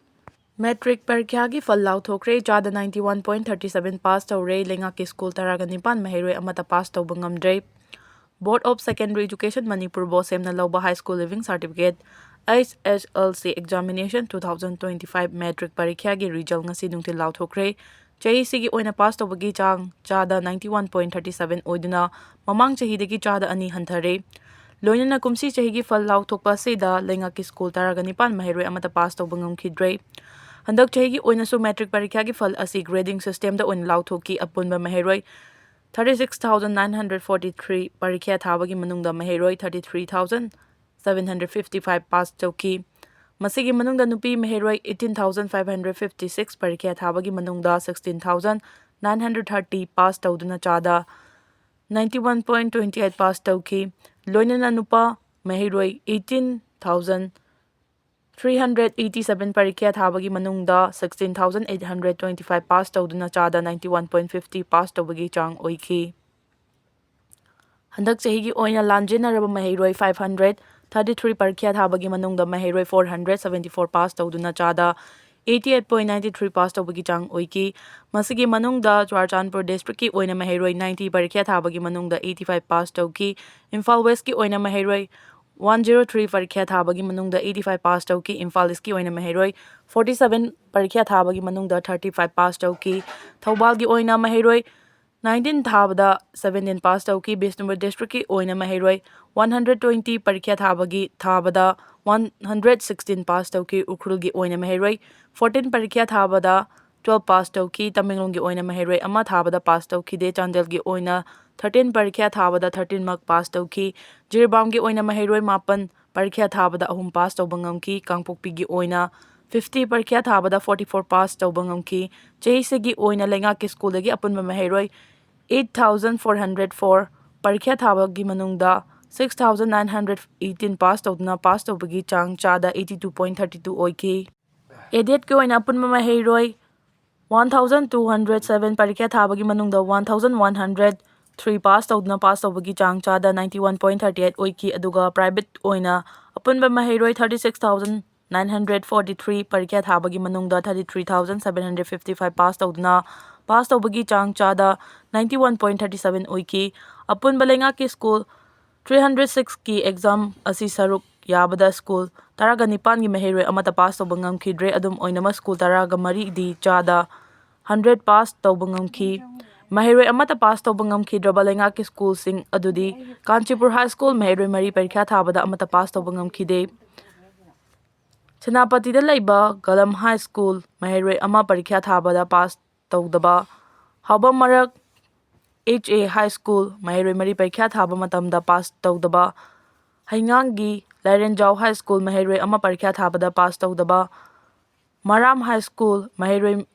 ꯃꯦꯇ꯭ꯔꯤꯛ ꯄꯔꯤꯈ꯭ꯌꯥꯒꯤ ꯐꯜ ꯂꯥꯎꯊꯣꯛꯈ꯭ꯔꯦ꯫ ꯆꯥꯗ ninety one point thirty seven pass ꯇꯧꯔꯦ꯫ ꯂꯩꯉꯥꯛꯀꯤ ꯁ꯭ꯀꯨꯜ ꯇꯔꯥꯒ ꯅꯤꯄꯥꯟ ꯃꯍꯩꯔꯣꯏ ꯑꯃꯠꯇ ꯄꯥꯁ ꯇꯧꯕ ꯉꯝꯗ꯭ꯔꯦ꯫ Board of Secondary Education Manipur, ꯕꯣꯁꯦꯝꯅ ꯂꯧꯕ High School Leaving Certificate, H S L C Examination two thousand twenty five matric ꯄꯔꯤꯈ꯭ꯌꯥꯒꯤ ꯔꯤꯖꯜ ꯉꯁꯤ ꯅꯨꯡꯊꯤꯜ ꯂꯥꯎꯊꯣꯛꯈ꯭ꯔꯦ꯫ ꯆꯍꯤꯁꯤꯒꯤ ꯑꯣꯏꯅ ꯄꯥꯁ ꯇꯧꯕꯒꯤ ꯆꯥꯡ ꯆꯥꯗ ninety one point thirty seven ꯑꯣꯏꯗꯨꯅ ꯃꯃꯥꯡ ꯆꯍꯤꯗꯒꯤ ꯆꯥꯗ ꯑꯅꯤ ꯍꯟꯊꯔꯦ꯫ ꯂꯣꯏꯅꯅ ꯀꯨꯝꯁꯤ ꯆꯍꯤꯒꯤ ꯐꯜ ꯂꯥꯎꯊꯣꯛꯄ ꯑꯁꯤꯗ ꯂꯩꯉꯥꯛꯀꯤ ꯁ꯭ꯀꯨꯜ ꯇꯔꯥꯒ ꯅꯤꯄꯥꯟ ꯃꯍꯩꯔꯣꯏ ꯑꯃꯠꯇ ꯄꯥꯁ ꯇꯧꯕ ꯉꯝꯈꯤꯗ꯭ꯔꯦ꯫ ꯍꯟꯗꯛ ꯆꯍꯤꯒꯤ ꯑꯣꯏꯅꯁꯨ ꯃꯦꯇ꯭ꯔꯤꯛ ꯄꯔꯤꯈ꯭ꯌꯥꯒꯤ ꯐꯜ ꯑꯁꯤ grading system ꯗ ꯑꯣꯏꯅ ꯂꯥꯎꯊꯣꯛꯈꯤ꯫ ꯑꯄꯨꯟꯕ ꯃꯍꯩꯔꯣꯏ thirty six thousand nine hundred forty three ꯄꯔꯤꯈ꯭ꯌꯥ ꯊꯥꯕꯒꯤ ꯃꯅꯨꯡꯗ ꯃꯍꯩꯔꯣꯏ thirty three thousand seven hundred fifty five pass ꯇꯧꯈꯤ꯫ ꯃꯁꯤꯒꯤ ꯃꯅꯨꯡꯗ ꯅꯨꯄꯤ ꯃꯍꯩꯔꯣꯏ eighteen thousand five hundred fifty six ꯄꯔꯤꯈ꯭ꯌꯥ ꯊꯥꯕꯒꯤ ꯃꯅꯨꯡꯗ sixteen thousand nine hundred thirty pass ꯇꯧꯗꯨꯅ ꯆꯥꯗ ninety one point twenty eight pass ꯇꯧꯈꯤ꯫ ꯂꯣꯏꯅꯅ ꯅꯨꯄꯥ ꯃꯍꯩꯔꯣꯏ eighteen thousand three hundred eighty seven ꯄꯔꯤꯈ꯭ꯌꯥ ꯊꯥꯕꯒꯤ ꯃꯅꯨꯡꯗ sixteen thousand eight hundred twenty five pass ꯇꯧꯗꯨꯅ ꯆꯥꯗ ninety one point fifty pass ꯇꯧꯕꯒꯤ ꯆꯥꯡ ꯑꯣꯏꯈꯤ꯫ ꯍꯟꯗꯛ ꯆꯍꯤꯒꯤ ꯑꯣꯏꯅ ꯂꯥꯟꯖꯦꯟꯅꯔꯕ ꯃꯍꯩꯔꯣꯏ five hundred thirty three ꯄꯔꯤꯈ꯭ꯌꯥ ꯊꯥꯕꯒꯤ ꯃꯅꯨꯡꯗ ꯃꯍꯩꯔꯣꯏ four hundred seventy four pass ꯇꯧꯗꯨꯅ ꯆꯥꯗ eighty eight point ninety three pass ꯇꯧꯕꯒꯤ ꯆꯥꯡ ꯑꯣꯏꯈꯤ꯫ ꯃꯁꯤꯒꯤ ꯃꯅꯨꯡꯗ ꯆꯨꯔꯥꯆꯥꯟꯄꯨꯔ district ꯀꯤ ꯑꯣꯏꯅ ꯃꯍꯩꯔꯣꯏ ninety ꯄꯔꯤꯈ꯭ꯌꯥ ꯊꯥꯕꯒꯤ ꯃꯅꯨꯡꯗ eighty five ꯄꯥꯁ ꯇꯧꯈꯤ꯫ ꯏꯝꯐꯥꯜ West ꯀꯤ ꯑꯣꯏꯅ ꯃꯍꯩꯔꯣꯏ one zero three ꯄꯔꯤꯈ꯭ꯌꯥ ꯊꯥꯕꯒꯤ ꯃꯅꯨꯡꯗ eighty five ꯄꯥꯁ ꯇꯧꯈꯤ꯫ ꯏꯝꯐꯥꯜ East ꯀꯤ ꯑꯣꯏꯅ ꯃꯍꯩꯔꯣꯏ forty seven ꯄꯔꯤꯈ꯭ꯌꯥ ꯊꯥꯕꯒꯤ ꯃꯅꯨꯡꯗ thirty five ꯄꯥꯁ ꯇꯧꯈꯤ꯫ ꯊꯧꯕꯥꯜꯒꯤ ꯑꯣꯏꯅ ꯃꯍꯩꯔꯣꯏ nineteen ꯊꯥꯕꯗ seventeen ꯄꯥꯁ ꯇꯧꯈꯤ꯫ ꯕꯤꯁꯅꯨꯄꯨꯔ district ꯀꯤ ꯑꯣꯏꯅ ꯃꯍꯩꯔꯣꯏ one hundred twenty ꯄꯔꯤꯈ꯭ꯌꯥ ꯊꯥꯕꯒꯤ ꯊꯥꯕꯗ one hundred sixteen ꯄꯥꯁ ꯇꯧꯈꯤ꯫ ꯎꯈ꯭ꯔꯨꯜꯒꯤ ꯑꯣꯏꯅ ꯃꯍꯩꯔꯣꯏ fourteen ꯄꯔꯤꯈ꯭ꯌꯥ ꯊꯥꯕꯗ twelve ꯄꯥꯁ ꯇꯧꯈꯤ꯫ ꯇꯃꯦꯡꯂꯣꯡꯒꯤ ꯑꯣꯏꯅ ꯃꯍꯩꯔꯣꯏ ꯑꯃ ꯊꯥꯕꯗ ꯄꯥꯁ ꯇꯧꯈꯤꯗꯦ꯫ ꯆꯥꯟꯗꯦꯜꯒꯤ ꯑꯣꯏꯅ thirteen ꯄꯔꯤꯈ꯭ꯌꯥ ꯊꯥꯕꯗ thirteen ꯃꯛ ꯄꯥꯁ ꯇꯧꯈꯤ꯫ ꯖꯤꯔꯤꯕꯥꯝꯒꯤ ꯑꯣꯏꯅ ꯃꯍꯩꯔꯣꯏ ꯃꯥꯄꯟ ꯄꯔꯤꯈ꯭ꯌꯥ ꯊꯥꯕꯗ ꯑꯍꯨꯝ ꯄꯥꯁ ꯇꯧꯕ ꯉꯝꯈꯤ꯫ ꯀꯥꯡꯄꯣꯛꯄꯤꯒꯤ ꯑꯣꯏꯅ fifty ꯄꯔꯤꯈ꯭ꯌꯥ ꯊꯥꯕꯗ forty four ꯄꯥꯁ ꯇꯧꯕ ꯉꯝꯈꯤ꯫ ꯆꯍꯤꯁꯤꯒꯤ ꯑꯣꯏꯅ ꯂꯩꯉꯥꯛꯀꯤ ꯁ꯭ꯀꯨꯜꯗꯒꯤ ꯑꯄꯨꯟꯕ ꯃꯍꯩꯔꯣꯏ eight thousand four hundred four ꯄꯔꯤꯈ꯭ꯌꯥ ꯊꯥꯕꯒꯤ ꯃꯅꯨꯡꯗ six thousand nine hundred eighteen pass ꯇꯧꯗꯨꯅ ꯄꯥꯁ ꯇꯧꯕꯒꯤ ꯆꯥꯡ ꯆꯥꯗ eighty two point thirty two ꯑꯣꯏꯈꯤ꯫ ꯑꯦꯗꯦꯠꯀꯤ ꯑꯣꯏꯅ ꯑꯄꯨꯟꯕ ꯃꯍꯩꯔꯣꯏ one thousand two hundred seven ꯄꯔꯤꯈ꯭ꯌꯥ ꯊꯥꯕꯒꯤ ꯃꯅꯨꯡꯗ one thousand one hundred three pass ꯇꯧꯗꯨꯅ ꯄꯥꯁ ꯇꯧꯕꯒꯤ ꯆꯥꯡ ꯆꯥꯗ ninety one point thirty eight ꯑꯣꯏꯈꯤ꯫ ꯑꯗꯨꯒ private ꯑꯣꯏꯅ ꯑꯄꯨꯟꯕ ꯃꯍꯩꯔꯣꯏ thirty six thousand nine hundred forty three ꯄꯔꯤꯈ꯭ꯌꯥ ꯊꯥꯕꯒꯤ ꯃꯅꯨꯡꯗ thirty three thousand seven hundred fifty five pass ꯇꯧꯗꯨꯅ ꯄꯥꯁ ꯇꯧꯕꯒꯤ ꯆꯥꯡ ꯆꯥꯗ ninety one point thirty seven ꯑꯣꯏꯈꯤ꯫ ꯑꯄꯨꯟꯕ ꯂꯩꯉꯥꯛꯀꯤ ꯁ꯭ꯀꯨꯜ three hundred sixꯀꯤ ꯑꯦꯛꯖꯥꯝ ꯑꯁꯤ ꯁꯔꯨꯛ ꯌꯥꯕꯗ ꯁ꯭ꯀꯨꯜ ꯇꯔꯥꯒ ꯅꯤꯄꯥꯟꯒꯤ ꯃꯍꯩꯔꯣꯏ ꯑꯃꯠꯇ ꯄꯥꯁ ꯇꯧꯕ ꯉꯝꯈꯤꯗ꯭ꯔꯦ꯫ ꯑꯗꯨꯝ ꯑꯣꯏꯅꯃꯛ ꯁ꯭ꯀꯨꯜ ꯇꯔꯥꯒ ꯃꯔꯤꯗꯤ ꯆꯥꯗ hundred ꯄꯥꯁ ꯇꯧꯕ ꯉꯝꯈꯤ꯫ ꯃꯍꯩꯔꯣꯏ ꯑꯃꯠꯇ ꯄꯥꯁ ꯇꯧꯕ ꯉꯝꯈꯤꯗ꯭ꯔꯕ ꯂꯩꯉꯥꯛꯀꯤ ꯁ꯭ꯀꯨꯜꯁꯤꯡ ꯑꯗꯨꯗꯤ ꯀꯥꯟꯆꯤꯄꯨꯔ ꯍꯥꯏ ꯁ꯭ꯀꯨꯜ ꯃꯍꯩꯔꯣꯏ ꯃꯔꯤ ꯄꯔꯤꯈ꯭ꯌꯥ ꯊꯥꯕꯗ ꯑꯃꯠꯇ ꯄꯥꯁ ꯇꯧꯕ ꯉꯝꯈꯤꯗꯦ꯫ ꯁꯦꯅꯥꯄꯇꯤꯗ ꯂꯩꯕ ꯒꯂꯝ ꯍꯥꯏ ꯁ꯭ꯀꯨꯜ ꯃꯍꯩꯔꯣꯏ ꯑꯃ ꯄꯔꯤꯈ꯭ꯌꯥ ꯊꯥꯕꯗ ꯄꯥꯁ ꯇꯧꯗꯕ꯫ ꯍꯥꯎꯕꯝ ꯃꯔꯛ H A High School ꯃꯍꯩꯔꯣꯏ ꯃꯔꯤ ꯄꯔꯤꯈ꯭ꯌꯥ ꯊꯥꯕ ꯃꯇꯝꯗ ꯄꯥꯁ ꯇꯧꯗꯕ꯫ ꯍꯩꯉꯥꯡꯒꯤ ꯂꯥꯏꯔꯦꯟꯖꯥꯎ High School ꯃꯍꯩꯔꯣꯏ ꯑꯃ ꯄꯔꯤꯈ꯭ꯌꯥ ꯊꯥꯕꯗ ꯄꯥꯁ ꯇꯧꯗꯕ꯫ ꯃꯔꯥꯝ High School ꯃꯍꯩꯔꯣꯏ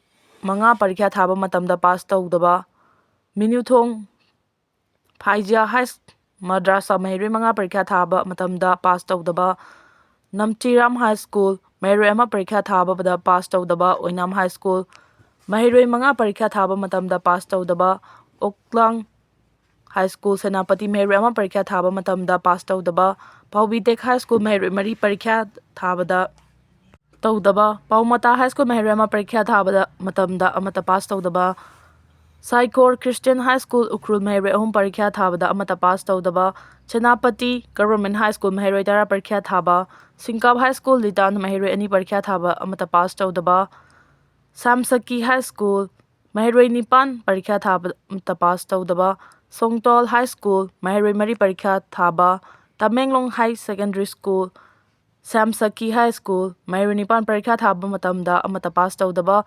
ꯃꯉꯥ ꯄꯔꯤꯈ꯭ꯌꯥ ꯊꯥꯕ ꯃꯇꯝꯗ ꯄꯥꯁ ꯇꯧꯗꯕ꯫ ꯃꯤꯅꯨꯊꯣꯡ ꯐꯥꯏꯖꯤꯌꯥ ꯍꯥꯏ ꯃꯗ꯭ꯔꯥꯁꯥ ꯃꯍꯩꯔꯣꯏ ꯃꯉꯥ ꯄꯔꯤꯈ꯭ꯌꯥ ꯊꯥꯕ ꯃꯇꯝꯗ ꯄꯥꯁ ꯇꯧꯗꯕ꯫ ꯅꯝꯆꯤꯔꯥꯝ High School ꯃꯍꯩꯔꯣꯏ ꯑꯃ ꯄꯔꯤꯈ꯭ꯌꯥ ꯊꯥꯕꯗ ꯄꯥꯁ ꯇꯧꯗꯕ꯫ ꯑꯣꯏꯅꯥꯝ High School ꯃꯍꯩꯔꯣꯏ ꯃꯉꯥ ꯄꯔꯤꯈ꯭ꯌꯥ ꯊꯥꯕ ꯃꯇꯝꯗ ꯄꯥꯁ ꯇꯧꯗꯕ꯫ ꯑꯣꯛꯂꯥꯡ High School ꯁꯦꯅꯥꯄꯇꯤ ꯃꯍꯩꯔꯣꯏ ꯑꯃ ꯄꯔꯤꯈ꯭ꯌꯥ ꯊꯥꯕ ꯃꯇꯝꯗ ꯄꯥꯁ ꯇꯧꯗꯕ꯫ ꯄꯥꯎꯕꯤ ꯇꯦꯛ High School ꯃꯍꯩꯔꯣꯏ ꯃꯔꯤ ꯄꯔꯤꯈ꯭ꯌꯥ ꯊꯥꯕꯗ ꯇꯧꯗꯕ꯫ ꯄꯥꯎꯃꯇꯥ High School ꯃꯍꯩꯔꯣꯏ ꯑꯃ ꯄꯔꯤꯈ꯭ꯌꯥ ꯊꯥꯕꯗ ꯃꯇꯝꯗ ꯑꯃꯠꯇ ꯄꯥꯁ ꯇꯧꯗꯕ꯫ ꯁꯥꯏꯈꯣꯔ Christian High School ꯎꯈ꯭ꯔꯨꯜ ꯃꯍꯩꯔꯣꯏ ꯑꯍꯨꯝ ꯄꯔꯤꯈ꯭ꯌꯥ ꯊꯥꯕꯗ ꯑꯃꯠꯇ ꯄꯥꯁ ꯇꯧꯗꯕ꯫ ꯁꯦꯅꯥꯄꯇꯤ Government High School ꯃꯍꯩꯔꯣꯏ ꯇꯔꯥ ꯄꯔꯤꯈ꯭ꯌꯥ ꯊꯥꯕ꯫ ꯁꯤꯡꯀꯥꯞ High School ꯂꯤꯇꯥꯟ ꯃꯍꯩꯔꯣꯏ ꯑꯅꯤ ꯄꯔꯤꯈ꯭ꯌꯥ ꯊꯥꯕ ꯑꯃꯠꯇ ꯄꯥꯁ ꯇꯧꯗꯕ꯫ ꯁꯥꯝꯁꯀꯤ High School ꯃꯍꯩꯔꯣꯏ ꯅꯤꯄꯥꯟ ꯄꯔꯤꯈ꯭ꯌꯥ ꯊꯥꯕ ꯑꯃꯠꯇ ꯄꯥꯁ ꯇꯧꯗꯕ꯫ ꯁꯣꯡꯇꯣꯜ High School ꯃꯍꯩꯔꯣꯏ ꯃꯔꯤ ꯄꯔꯤꯈ꯭ꯌꯥ ꯊꯥꯕ꯫ Tamenglong High Secondary School ꯁ꯭ꯌꯥꯝꯁꯀꯤ High School ꯃꯍꯩꯔꯣꯏ ꯅꯤꯄꯥꯟ ꯄꯔꯤꯈ꯭ꯌꯥ ꯊꯥꯕ ꯃꯇꯝꯗ ꯑꯃꯠꯇ ꯄꯥꯁ ꯇꯧꯗꯕ꯫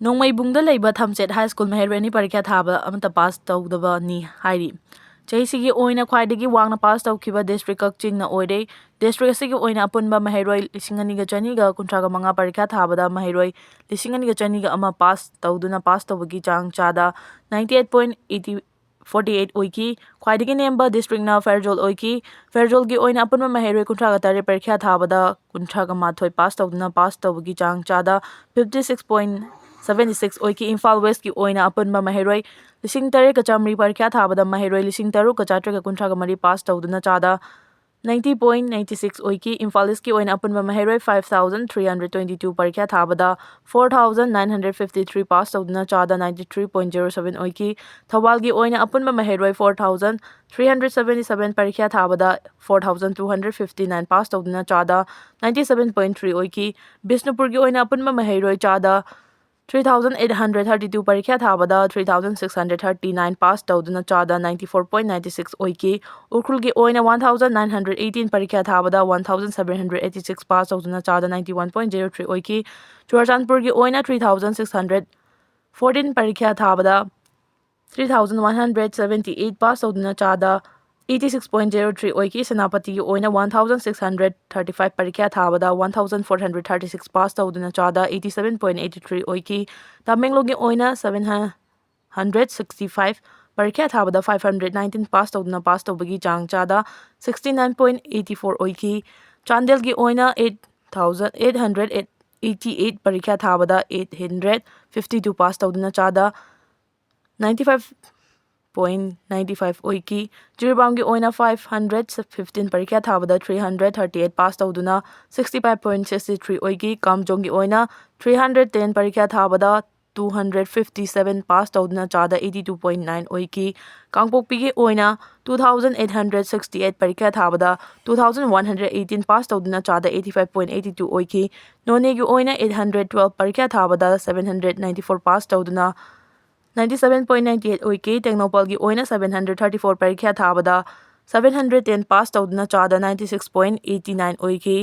ꯅꯣꯡꯃꯩꯕꯨꯡꯗ ꯂꯩꯕ ꯊꯝꯆꯦꯠ High School ꯃꯍꯩꯔꯣꯏ ꯑꯅꯤ ꯄꯔꯤꯈ꯭ꯌꯥ ꯊꯥꯕ ꯑꯃꯠꯇ ꯄꯥꯁ ꯇꯧꯗꯕꯅꯤ ꯍꯥꯏꯔꯤ꯫ ꯆꯍꯤꯁꯤꯒꯤ ꯑꯣꯏꯅ ꯈ꯭ꯋꯥꯏꯗꯒꯤ ꯋꯥꯡꯅ ꯄꯥꯁ ꯇꯧꯈꯤꯕ district ꯀꯛꯆꯤꯡꯅ ꯑꯣꯏꯔꯦ꯫ District ꯑꯁꯤꯒꯤ ꯑꯣꯏꯅ ꯑꯄꯨꯟꯕ ꯃꯍꯩꯔꯣꯏ ꯂꯤꯁꯤꯡ ꯑꯅꯤꯒ ꯆꯅꯤꯒ ꯀꯨꯟꯊ꯭ꯔꯥꯒ ꯃꯉꯥ ꯄꯔꯤꯈ꯭ꯌꯥ ꯊꯥꯕꯗ ꯃꯍꯩꯔꯣꯏ ꯂꯤꯁꯤꯡ ꯑꯅꯤꯒ ꯆꯅꯤꯒ ꯑꯃ ꯄꯥꯁ ꯇꯧꯗꯨꯅ ꯄꯥꯁ ꯇꯧꯕꯒꯤ ꯆꯥꯡ ꯆꯥꯗ ninety eight point eighty forty eight ꯑꯣꯏꯈꯤ꯫ ꯈ꯭ꯋꯥꯏꯗꯒꯤ ꯅꯦꯝꯕ district ꯅ ꯐꯦꯔꯖꯣꯜ ꯑꯣꯏꯈꯤ꯫ ꯐꯦꯔꯖꯣꯜꯒꯤ ꯑꯣꯏꯅ ꯑꯄꯨꯟꯕ ꯃꯍꯩꯔꯣꯏ ꯀꯨꯟꯊ꯭ꯔꯥꯒ ꯇꯔꯦꯠ ꯄꯔꯤꯈ꯭ꯌꯥ ꯊꯥꯕꯗ ꯀꯨꯟꯊ꯭ꯔꯥꯒ ꯃꯥꯊꯣꯏ ꯄꯥꯁ ꯇꯧꯗꯨꯅ ꯄꯥꯁ ꯇꯧꯕꯒꯤ ꯆꯥꯡ ꯆꯥꯗ fifty six point seventy six ꯑꯣꯏꯈꯤ꯫ ꯏꯝꯐꯥꯜ West ꯀꯤ ꯑꯣꯏꯅ ꯑꯄꯨꯟꯕ ꯃꯍꯩꯔꯣꯏ ꯂꯤꯁꯤꯡ ꯇꯔꯦꯠꯀ ꯆꯥꯃꯔꯤ ꯄꯔꯤꯈ꯭ꯌꯥ ꯊꯥꯕꯗ ꯃꯍꯩꯔꯣꯏ ꯂꯤꯁꯤꯡ ꯇꯔꯨꯛꯀ ꯆꯥꯇ꯭ꯔꯦꯠꯀ ꯀꯨꯟꯊ꯭ꯔꯥꯒ ꯃꯔꯤ ꯄꯥꯁ ꯇꯧꯗꯨꯅ ꯆꯥꯗ ninety point ninety six ꯑꯣꯏꯈꯤ꯫ ꯏꯝꯐꯥꯜ ꯏꯁꯀꯤ ꯑꯣꯏꯅ ꯑꯄꯨꯟꯕ ꯃꯍꯩꯔꯣꯏ five thousand three hundred twenty two ꯄꯔꯤꯈ꯭ꯌꯥ ꯊꯥꯕꯗ four thousand nine hundred fifty three pass ꯇꯧꯗꯨꯅ ꯆꯥꯗ ninety three point zero seven ꯑꯣꯏꯈꯤ꯫ ꯊꯧꯕꯥꯜꯒꯤ ꯑꯣꯏꯅ ꯑꯄꯨꯟꯕ ꯃꯍꯩꯔꯣꯏ four thousand three hundred seventy seven ꯄꯔꯤꯈ꯭ꯌꯥ ꯊꯥꯕꯗ four thousand two hundred fifty nine pass ꯇꯧꯗꯨꯅ ꯆꯥꯗ ninety seven point three ꯑꯣꯏꯈꯤ꯫ ꯕꯤꯁꯅꯨꯄꯨꯔꯒꯤ ꯑꯣꯏꯅ ꯑꯄꯨꯟꯕ ꯃꯍꯩꯔꯣꯏ ꯆꯥꯗ three thousand eight hundred thirty two ꯄꯔꯤꯈ꯭ꯌꯥ ꯊꯥꯕꯗ three thousand six hundred thirty nine pass ꯇꯧꯗꯨꯅ ꯆꯥꯗ ninety four point ninety six ꯑꯣꯏꯈꯤ꯫ ꯎꯈ꯭ꯔꯨꯜꯒꯤ ꯑꯣꯏꯅ one thousand nine hundred eighteen ꯄꯔꯤꯈ꯭ꯌꯥ ꯊꯥꯕꯗ one thousand seven hundred eighty six pass ꯇꯧꯗꯨꯅ ꯆꯥꯗ ninety one point zero three ꯑꯣꯏꯈꯤ꯫ ꯆꯨꯔꯆꯥꯟꯄꯨꯔꯒꯤ ꯑꯣꯏꯅ three thousand six hundred fourteen ꯄꯔꯤꯈ꯭ꯌꯥ ꯊꯥꯕꯗ three thousand one hundred seventy eight pass ꯇꯧꯗꯨꯅ ꯆꯥꯗ eighty six point zero three ꯑꯣꯏꯈꯤ꯫ ꯁꯦꯅꯥꯄꯇꯤꯒꯤ ꯑꯣꯏꯅ one thousand six hundred thirty five ꯄꯔꯤꯈ꯭ꯌꯥ ꯊꯥꯕꯗ one thousand four hundred thirty six pass ꯇꯧꯗꯨꯅ ꯆꯥꯗ eighty seven point eight three ꯑꯣꯏꯈꯤ꯫ ꯇꯃꯦꯡꯂꯣꯡꯒꯤ ꯑꯣꯏꯅ seven hundred sixty five ꯄꯔꯤꯈ꯭ꯌꯥ ꯊꯥꯕꯗ five hundred nineteen ꯄꯥꯁ ꯇꯧꯗꯨꯅ ꯄꯥꯁ ꯇꯧꯕꯒꯤ ꯆꯥꯡ ꯆꯥꯗ sixty nine point eight four ꯑꯣꯏꯈꯤ꯫ ꯆꯥꯟꯗꯦꯜꯒꯤ ꯑꯣꯏꯅ eight thousand eight hundred eighty eight ꯄꯔꯤꯈ꯭ꯌꯥ ꯊꯥꯕꯗ eight hundred fifty two pass ꯇꯧꯗꯨꯅ ꯆꯥꯗ ninety five point ninety five ꯑꯣꯏꯈꯤ꯫ ꯖꯤꯔꯤꯕꯥꯝꯒꯤ ꯑꯣꯏꯅ five hundred fifteen ꯄꯔꯤꯈ꯭ꯌꯥ ꯊꯥꯕꯗ three hundred thirty eight pass ꯇꯧꯗꯨꯅ sixty five point sixty three ꯑꯣꯏꯈꯤ꯫ ꯀꯥꯝꯖꯣꯡꯒꯤ ꯑꯣꯏꯅ three hundred ten ꯄꯔꯤꯈ꯭ꯌꯥ ꯊꯥꯕꯗ two hundred fifty seven pass ꯇꯧꯗꯨꯅ ꯆꯥꯗ eighty two point nine ꯑꯣꯏꯈꯤ꯫ ꯀꯥꯡꯄꯣꯛꯄꯤꯒꯤ ꯑꯣꯏꯅ two thousand eight hundred sixty eight ꯄꯔꯤꯈ꯭ꯌꯥ ꯊꯥꯕꯗ two thousand one hundred eighteen pass ꯇꯧꯗꯨꯅ ꯆꯥꯗ eighty five point eight two ꯑꯣꯏꯈꯤ꯫ ꯅꯣꯅꯦꯒꯤ ꯑꯣꯏꯅ eight hundred twelve ꯄꯔꯤꯈ꯭ꯌꯥ ꯊꯥꯕꯗ seven hundred ninety four pass ꯇꯧꯗꯨꯅ ninety seven point ninety eight ꯑꯣꯏꯈꯤ꯫ ꯇꯦꯡꯅꯧꯄꯜꯒꯤ ꯑꯣꯏꯅ seven hundred thirty four ꯄꯔꯤꯈ꯭ꯌꯥ ꯊꯥꯕꯗ seven hundred ten ꯄꯥꯁ ꯇꯧꯗꯨꯅ ꯆꯥꯗ ninety six point eight nine ꯑꯣꯏꯈꯤ꯫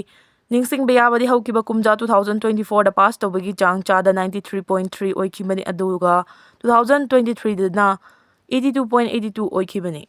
ꯅꯤꯡꯁꯤꯡꯕ ꯌꯥꯕꯗꯤ ꯍꯧꯈꯤꯕ ꯀꯨꯝꯖꯥ two thousand twenty fourꯗ ꯄꯥꯁ ꯇꯧꯕꯒꯤ ꯆꯥꯡ ꯆꯥꯗ ninety three point three ꯑꯣꯏꯈꯤꯕꯅꯤ, ꯑꯗꯨꯒ two thousand twenty threeꯗꯅ eighty two point eighty two ꯑꯣꯏꯈꯤꯕꯅꯤ꯫